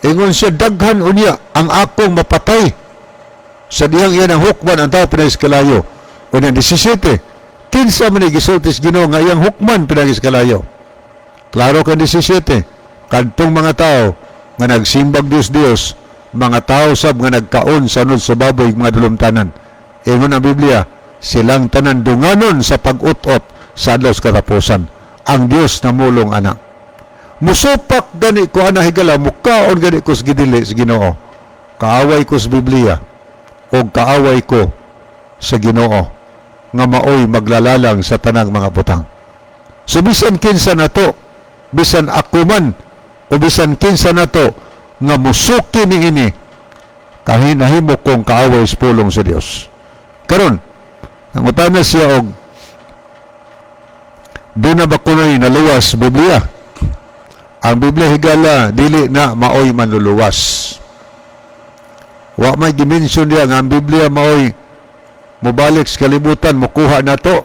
Ingon siya, daghan unya ang akong mapatay sa dihang iyan ang hukman ang tao pinagi sa kalayo. Unya 17, kinsa man ni gisulti sa Ginoo nga iyang hukman pinagi sa kalayo? Klaro kan 17, kadtong mga tao nga nagsimbag Dios Dios, mga tao sab nga nagkaon sa unod sa baboy, mga dulumtanan. Ingon ang Biblia, silang tanan dunganon sa pag-ut-ot sa adlaw sa katapusan. Ang Dios namulong ana. Musupak gani ko ana, higala, mukaon gani ko sa gidili sa Ginoo. Kaaway ko sa Biblia o kaaway ko sa Ginoo nga maoy maglalalang sa tanang mga butang. So bisan kinsa nato, bisan ako man o bisan kinsa nato nga musuki niini, kahinahimo kong kaaway sa pulong sa Dios. Karon, nangutana siya og duna ba kuno'y naluwas Biblia? Ang Biblia, higala, dili na maoy manluluwas. Wa may dimension diya nga ang Biblia maoy mobalik sa kalibutan, mukuha nato.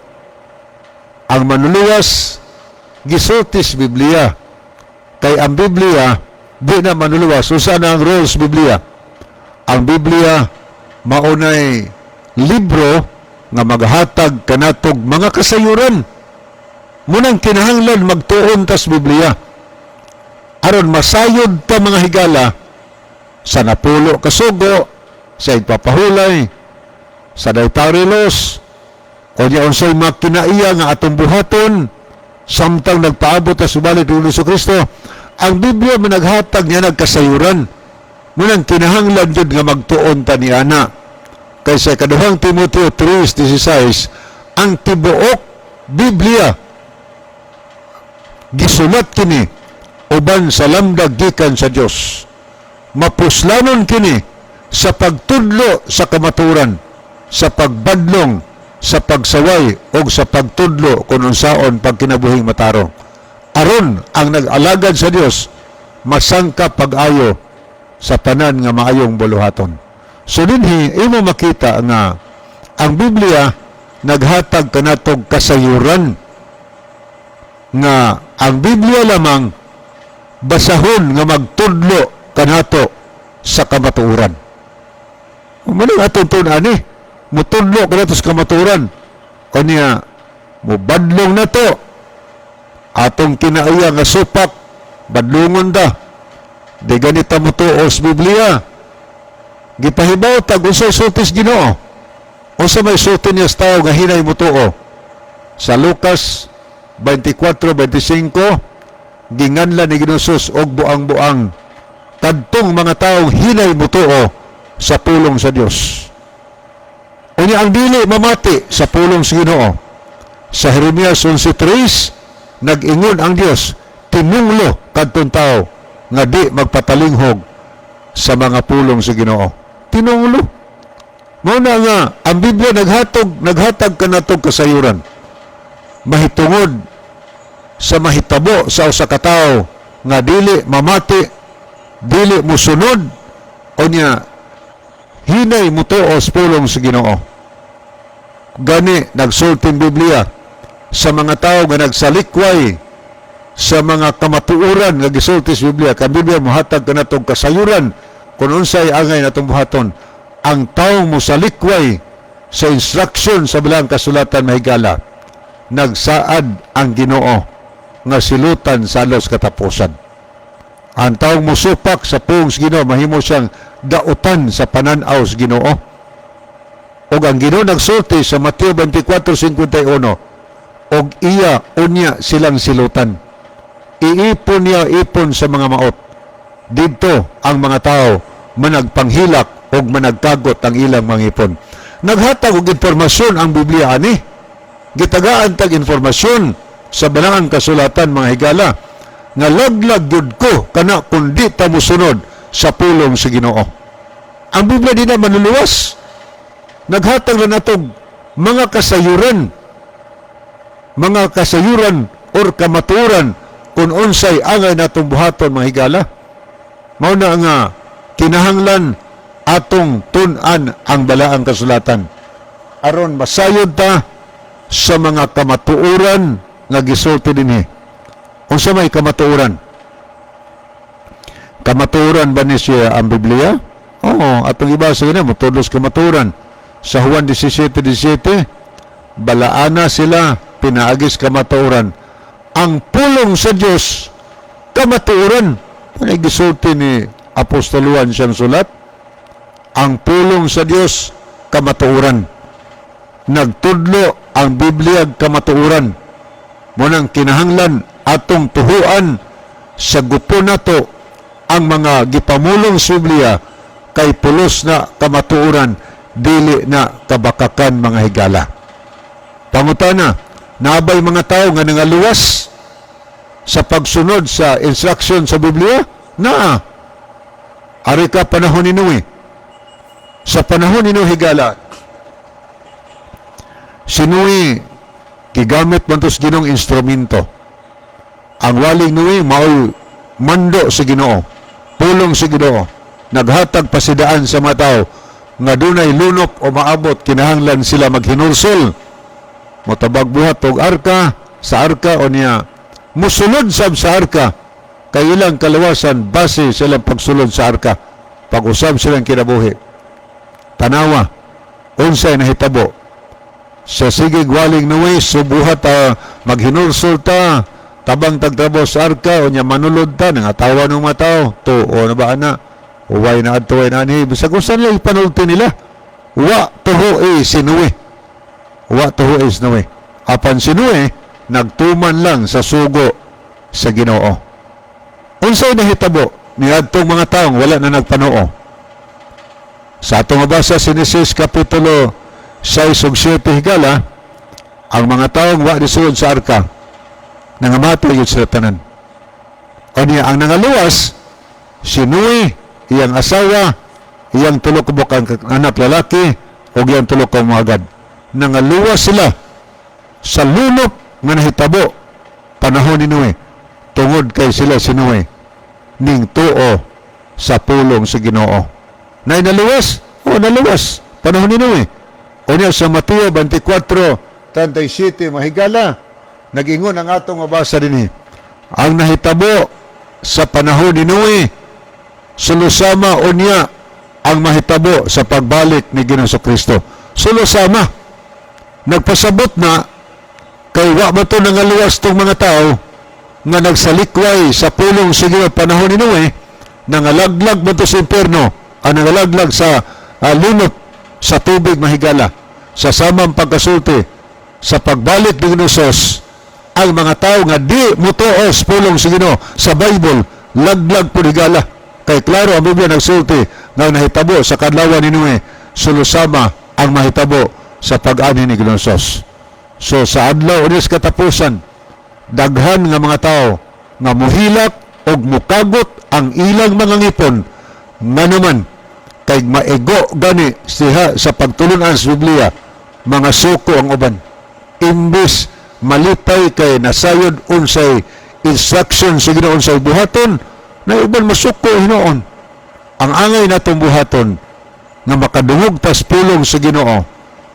Ang manluluwas gisulti sa Biblia. Kay ang Biblia di na manluluwas. Usa na ang rules Biblia? Ang Biblia maunay libro nga maghatag kanatog mga kasayuran. Munang kinahanglan magtuon tas Biblia. Aron masayod ta, mga higala, sa napulo kasugo, sa igpapahulay, sa dietary laws, o niya unsay mga kinaiya nga atong buhaton, samtang nagpaabot ta subalik ni Hesus Kristo, ang Biblia managhatag niya nagkasayuran. Munang kinahanglan jud nga magtuon ta ni ana. Kay sa Ikaduhang Timoteo 3:16, ang tibuok Biblia gisulat kini uban sa lamdag gikan sa Dios. Mapuslanon kini sa pagtudlo sa kamaturan, sa pagbadlong, sa pagsaway o sa pagtudlo kung unsaon pagkinabuhing matarong. Aron ang nag-alagad sa Dios masangkap pag-ayo sa tanan nga maayong buluhaton. So dinhi imo makita nga ang Biblia naghatag kanatog kasayuran nga ang Biblia lamang basahon nga magtudlo kanato sa kamatuoran. Mao atong tun-an ni, mutudlo kanato sa kamatuoran. Kanya mubadlong nato atong kinaiya nga supak, badlungon da. Di ganita motuo sa Biblia. Gipahibaw tag unsay sulti sa Ginoo. Unsa may sulti niya sa tao nga hinay motuo? Sa Lucas 24:25, ginganlan ni Ginoong Jesus og buang-buang kadtong mga taong hinay motuo sa pulong sa Dios. Unya ang dili mamati sa pulong sa Ginoo. Sa Jeremias 11:3, nag-ingon ang Dios, tinunglo kadtong tao nga di magpatalinghog sa mga pulong sa Ginoo. Tinunglo. Mao na nga ang Biblia naghatag kanatog kasayuran mahitungod sa mahitabo sa usa ka tawo nga dili mamati, dili musunod, o niya hinay mutuo sa pulong sa Ginoo. Gani nagsulti ang Biblia sa mga tao nga nagsalikway sa mga kamatuoran nga gisulti sa Biblia. Kay ang Biblia mohatag kanatong kasayuran kung unsay angay natong buhaton. Ang taong mosalikway sa instruction sa Balaang Kasulatan, mahigala, nagsaad ang Ginoo nga silutan sa adlaw sa katapusan. Ang taong musupak sa pulong sa Ginoo, mahimo siyang dautan sa pananaw sa Ginoo. Ug ang Ginoo nagsulti sa Mateo 24:51, og iya unya silang silutan. Iipon niya ipon sa mga maot. Didto ang mga tao managpanghilak og managkagot ang ilang mga ngipon. Naghatag og impormasyon ang Biblia ani. Gitagaan tag informasyon sa Balaang Kasulatan, mga higala, nga laglag gyud ko kana kung di ta mosunod sa pulong sa Ginoo. Ang Biblia di na manluluwas. Naghatag na natog mga kasayuran or kamaturan kung unsay angay natong buhaton, mga higala. Mao na nga kinahanglan atong tun-an ang Balaang Kasulatan aron masayod ta sa mga kamatuoran nga gisulti dinhi. Unsa may kamatuoran? Kamatuoran ba ni siya ang Biblia? Oo, atong ibasa gina motudlo sa kamatuoran. Sa Juan 17:17, balaana sila pinaagis kamatuoran. Ang pulong sa Dios kamatuoran. Ano gisulti ni Apostol Juan siyang sulat? Ang pulong sa Dios kamatuoran. Nagtudlo ang Biblia kamatuoran. Mao nang kinahanglan atong tuhuan sa grupo nato ang mga gipamulong sa Biblia kay pulos na kamatuoran, dili na kabakakan, mga higala. Pangutana, naa bay mga tao nga nangaluwas sa pagsunod sa instruction sa Biblia? Naa. Ari ka panahon ni Noe. Sa panahon ni Noe, higala, si Noe gigamit man to sa Ginoong instrumento. Ang waling Noe maoy mando sa Ginoo, pulong sa Ginoo. Naghatag pasidaan sa mga tao nga dunay lunop o maabot, kinahanglan sila maghinulsol. Motabag buhat og arka, sa arka o niya musulod sab sa arka kay ilang kalawasan base sa ilang pagsulod sa arka, pag-usab silang kinabuhi. Tanawa unsay nahitabo sa sigig waling Noe. Subuhat ta, maghinulsol ta, tabang tagtrabaho sa arka o niya manulod ta. Nangatawa ng mga tao, tuo na ba ana, uway na adto, way na ani, bisag kung saan lang ipanulti nila. Wa tuho eh si Noe, wa tuho eh si Noe. Apan si Noe nagtuman lang sa sugo sa Ginoo. Unsay nahitabo niadtong mga taong wala na nagpanuo? Sa atong mabasa sa Genesis kapitulo 6 ug 7, higala, ang mga taong wa nisulod sa arka, nangamatay yun sila tanan. O niya, ang nangaluwas, si Noe, iyang asawa, iyang tulo ka ang anak lalaki, o iyang tulo ka mga. Nangaluwas sila sa lunop nga nahitabo panahon ni Noe tungod kay sila si Noe ning tuo sa pulong sa Ginoo. Nay naluwas? O naluwas panahon ni Noe. O niya sa Mateo 24:37, mahigala, nagingon ang atong mabasa dinhi, ang nahitabo sa panahon ni Noe sulusama unya ang mahitabo sa pagbalik ni Ginoong Kristo. Sulusama. Nagpasabot na kay wa man to nangaluwas tong mga tao nga nagsalikway sa pulong sa Ginoo panahon ni Noe, nangalaglag man to sa impierno, ang nangalaglag sa lunop sa tubig, mahigala. Sa samang pagkasulti, sa pagbalik ni Ginoong Jesus, ang mga tao nga di mutuo sa pulong sa Ginoo sa Bible, laglag po, higala. Kay klaro ang Biblia nagsulti nga nahitabo sa kadlawan ni Noe, sulusama ang mahitabo sa pag-ani ni Ginoong Jesus. So sa adlaw unis katapusan, daghan nga mga tao nga muhilak og mukagot ang ilang mga ngipon, nganuman kay maigo gani siya sa pagtulunan sa Biblia, mga suko ang uban. Imbes malipay kay nasayod unsay instruction sa Ginoo, unsay buhaton, na uban masuko hinuon. Ang angay natong buhaton nga makadungog tas pulong sa Ginoo.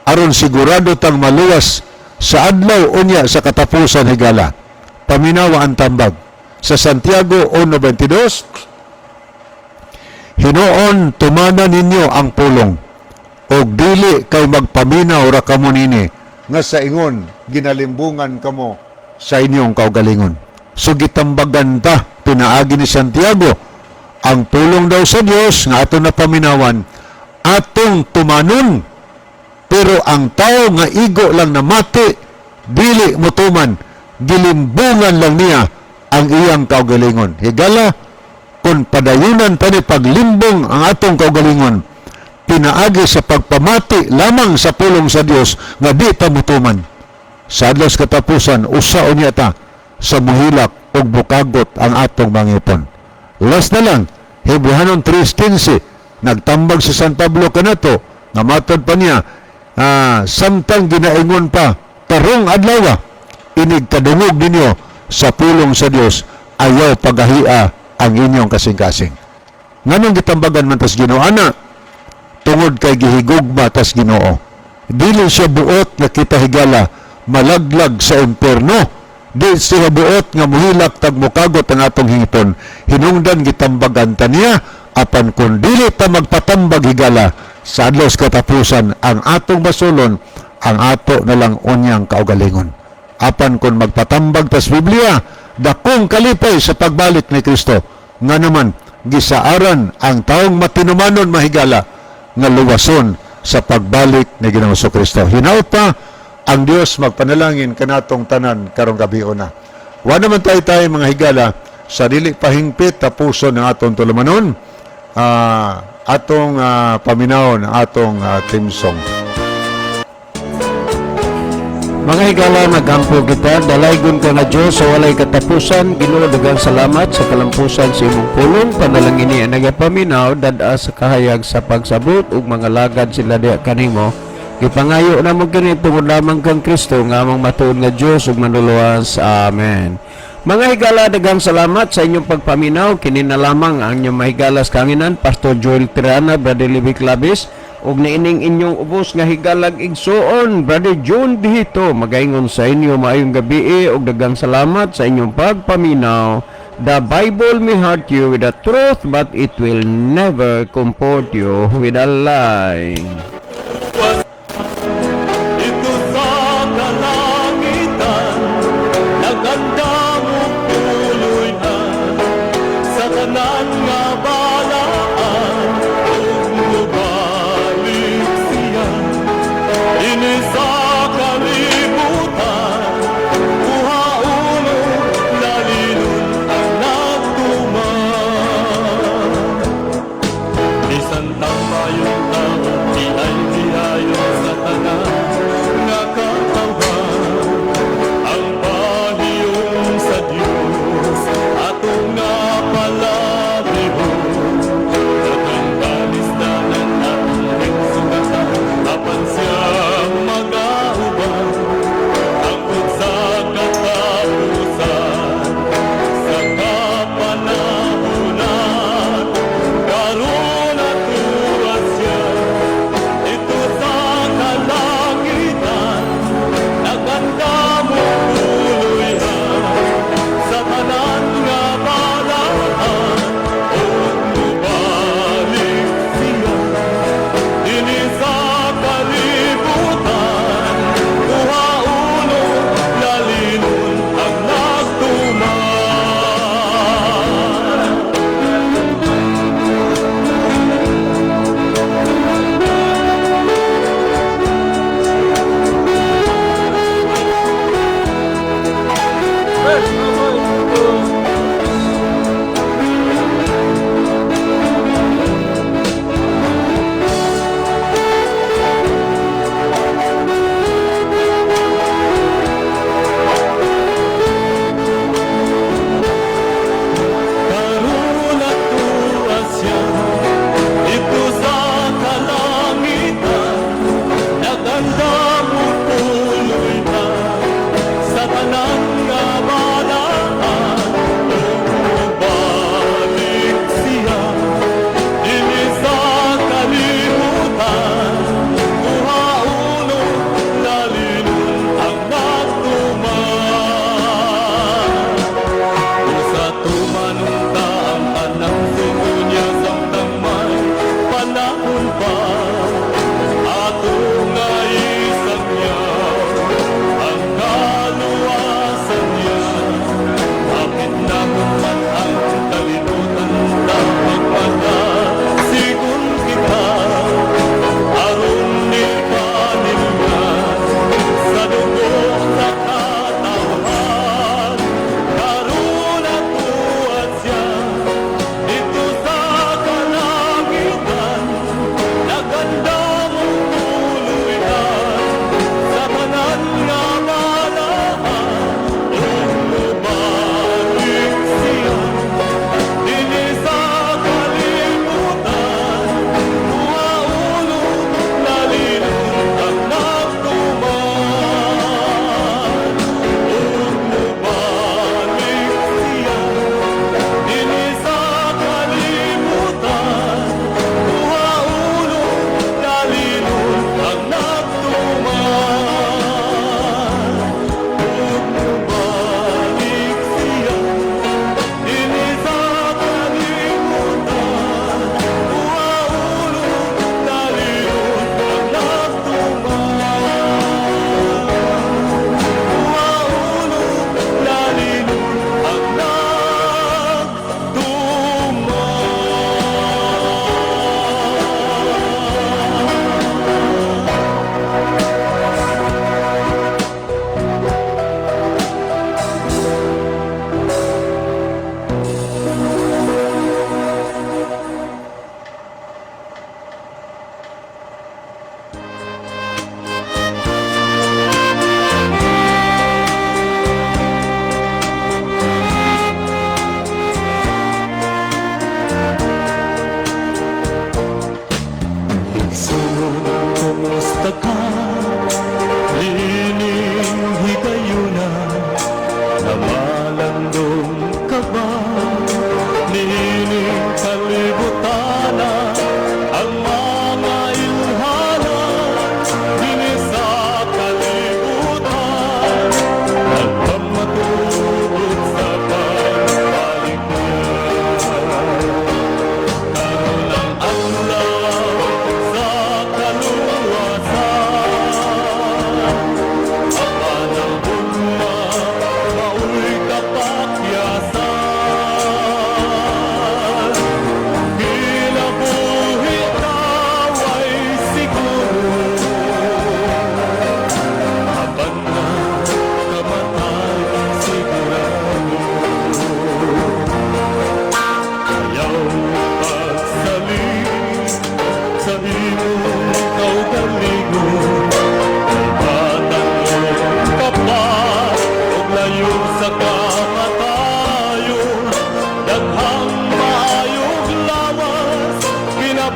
Aron sigurado tang maluwas sa adlaw unya sa katapusan, higala. Paminawa ang tambag sa Santiago 1:22: "Hinuon tumana ninyo ang pulong og dili kay magpaminaw ra kamo nini nga sa ingon ginalimbungan kamo sa inyong kaugalingon." So gitambagan ta pinaagi ni Santiago, ang pulong daw sa Dios nga ato na paminawan, atong tumanon, pero ang tao nga igo lang namati, dili motuman, gilimbungan lang niya ang iyang kaugalingon. Higala, kung padayunan pa ni paglimbong ang atong kaugalingon pinaagi sa pagpamati lamang sa pulong sa Dios nga di ta motuman, sa adlaw sa katapusan usa unya ta sa muhilak ug bukagot ang atong mangipon. Last na lang, Hebrehanon 3:15, nagtambag si San Pablo kanato nga matod pa niya, samtang ginaingon pa karong adlaw, inig kadungog ninyo sa pulong sa Dios, ayaw pagahia ang inyong kasing-kasing. Nganong gitambagan man tas Ginoo ana? Tungod kay gihigugma tas Ginoo. Dili siya buot nga kita, higala, malaglag sa impierno. Di siya buot nga muhilak tag mukagot ang atong hingipon. Hinungdan gitambagan ta niya, apan kung dili ta magpatambag, higala, sa adlaw sa katapusan ang atong basulon ang ato na lang unyang kaugalingon. Apan kung magpatambag tas Biblia, dakong kalipay sa pagbalik ni Kristo. Nga naman, gisaaran ang taong matinumanon, mahigala, nga luwason sa pagbalik ni Ginoong Kristo. Hinaut pa ang Dios magpanalangin kanatong tanan karong gabi una. Wa naman tayo tayo mga higala sa dili pahingpit tapuson ang atong tulumanon, atong paminawon ang atong theme song. Mga higala, magampo kita. Dalaygon ka nga Diyos sa walay katapusan. Ginoo, daghang salamat sa kalampusan sa imong pulong. Panalangini ang nagapaminaw, dad-a sa kahayag sa pagsabot ug mga lagad sila diha kanimo. Gipangayo namo kini tungod lamang kang Kristo nga among matuod nga Dios ug manluluwas. Amen. Mga higala, daghang salamat sa inyong pagpaminaw. Kini na lamang ang inyong mahigalas kanginan, Pastor Joel Tirana, Brother Levi Clavis, ug niining inyong ubos nga higalag igsuon, Brother John Dihito, magaingon sa inyo maayong gabi ug daghang salamat sa inyong pagpaminaw. The Bible may hurt you with the truth, but it will never comfort you with a lie. Ito sa kalangitan, nagandam og puloy-an sa tanan nga balaan, ug mubalik siya dinhi sa kalibutan, kuhaon og lalinon ang nagtuman. Bisan tang mayong tao, di ay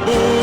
Buhay.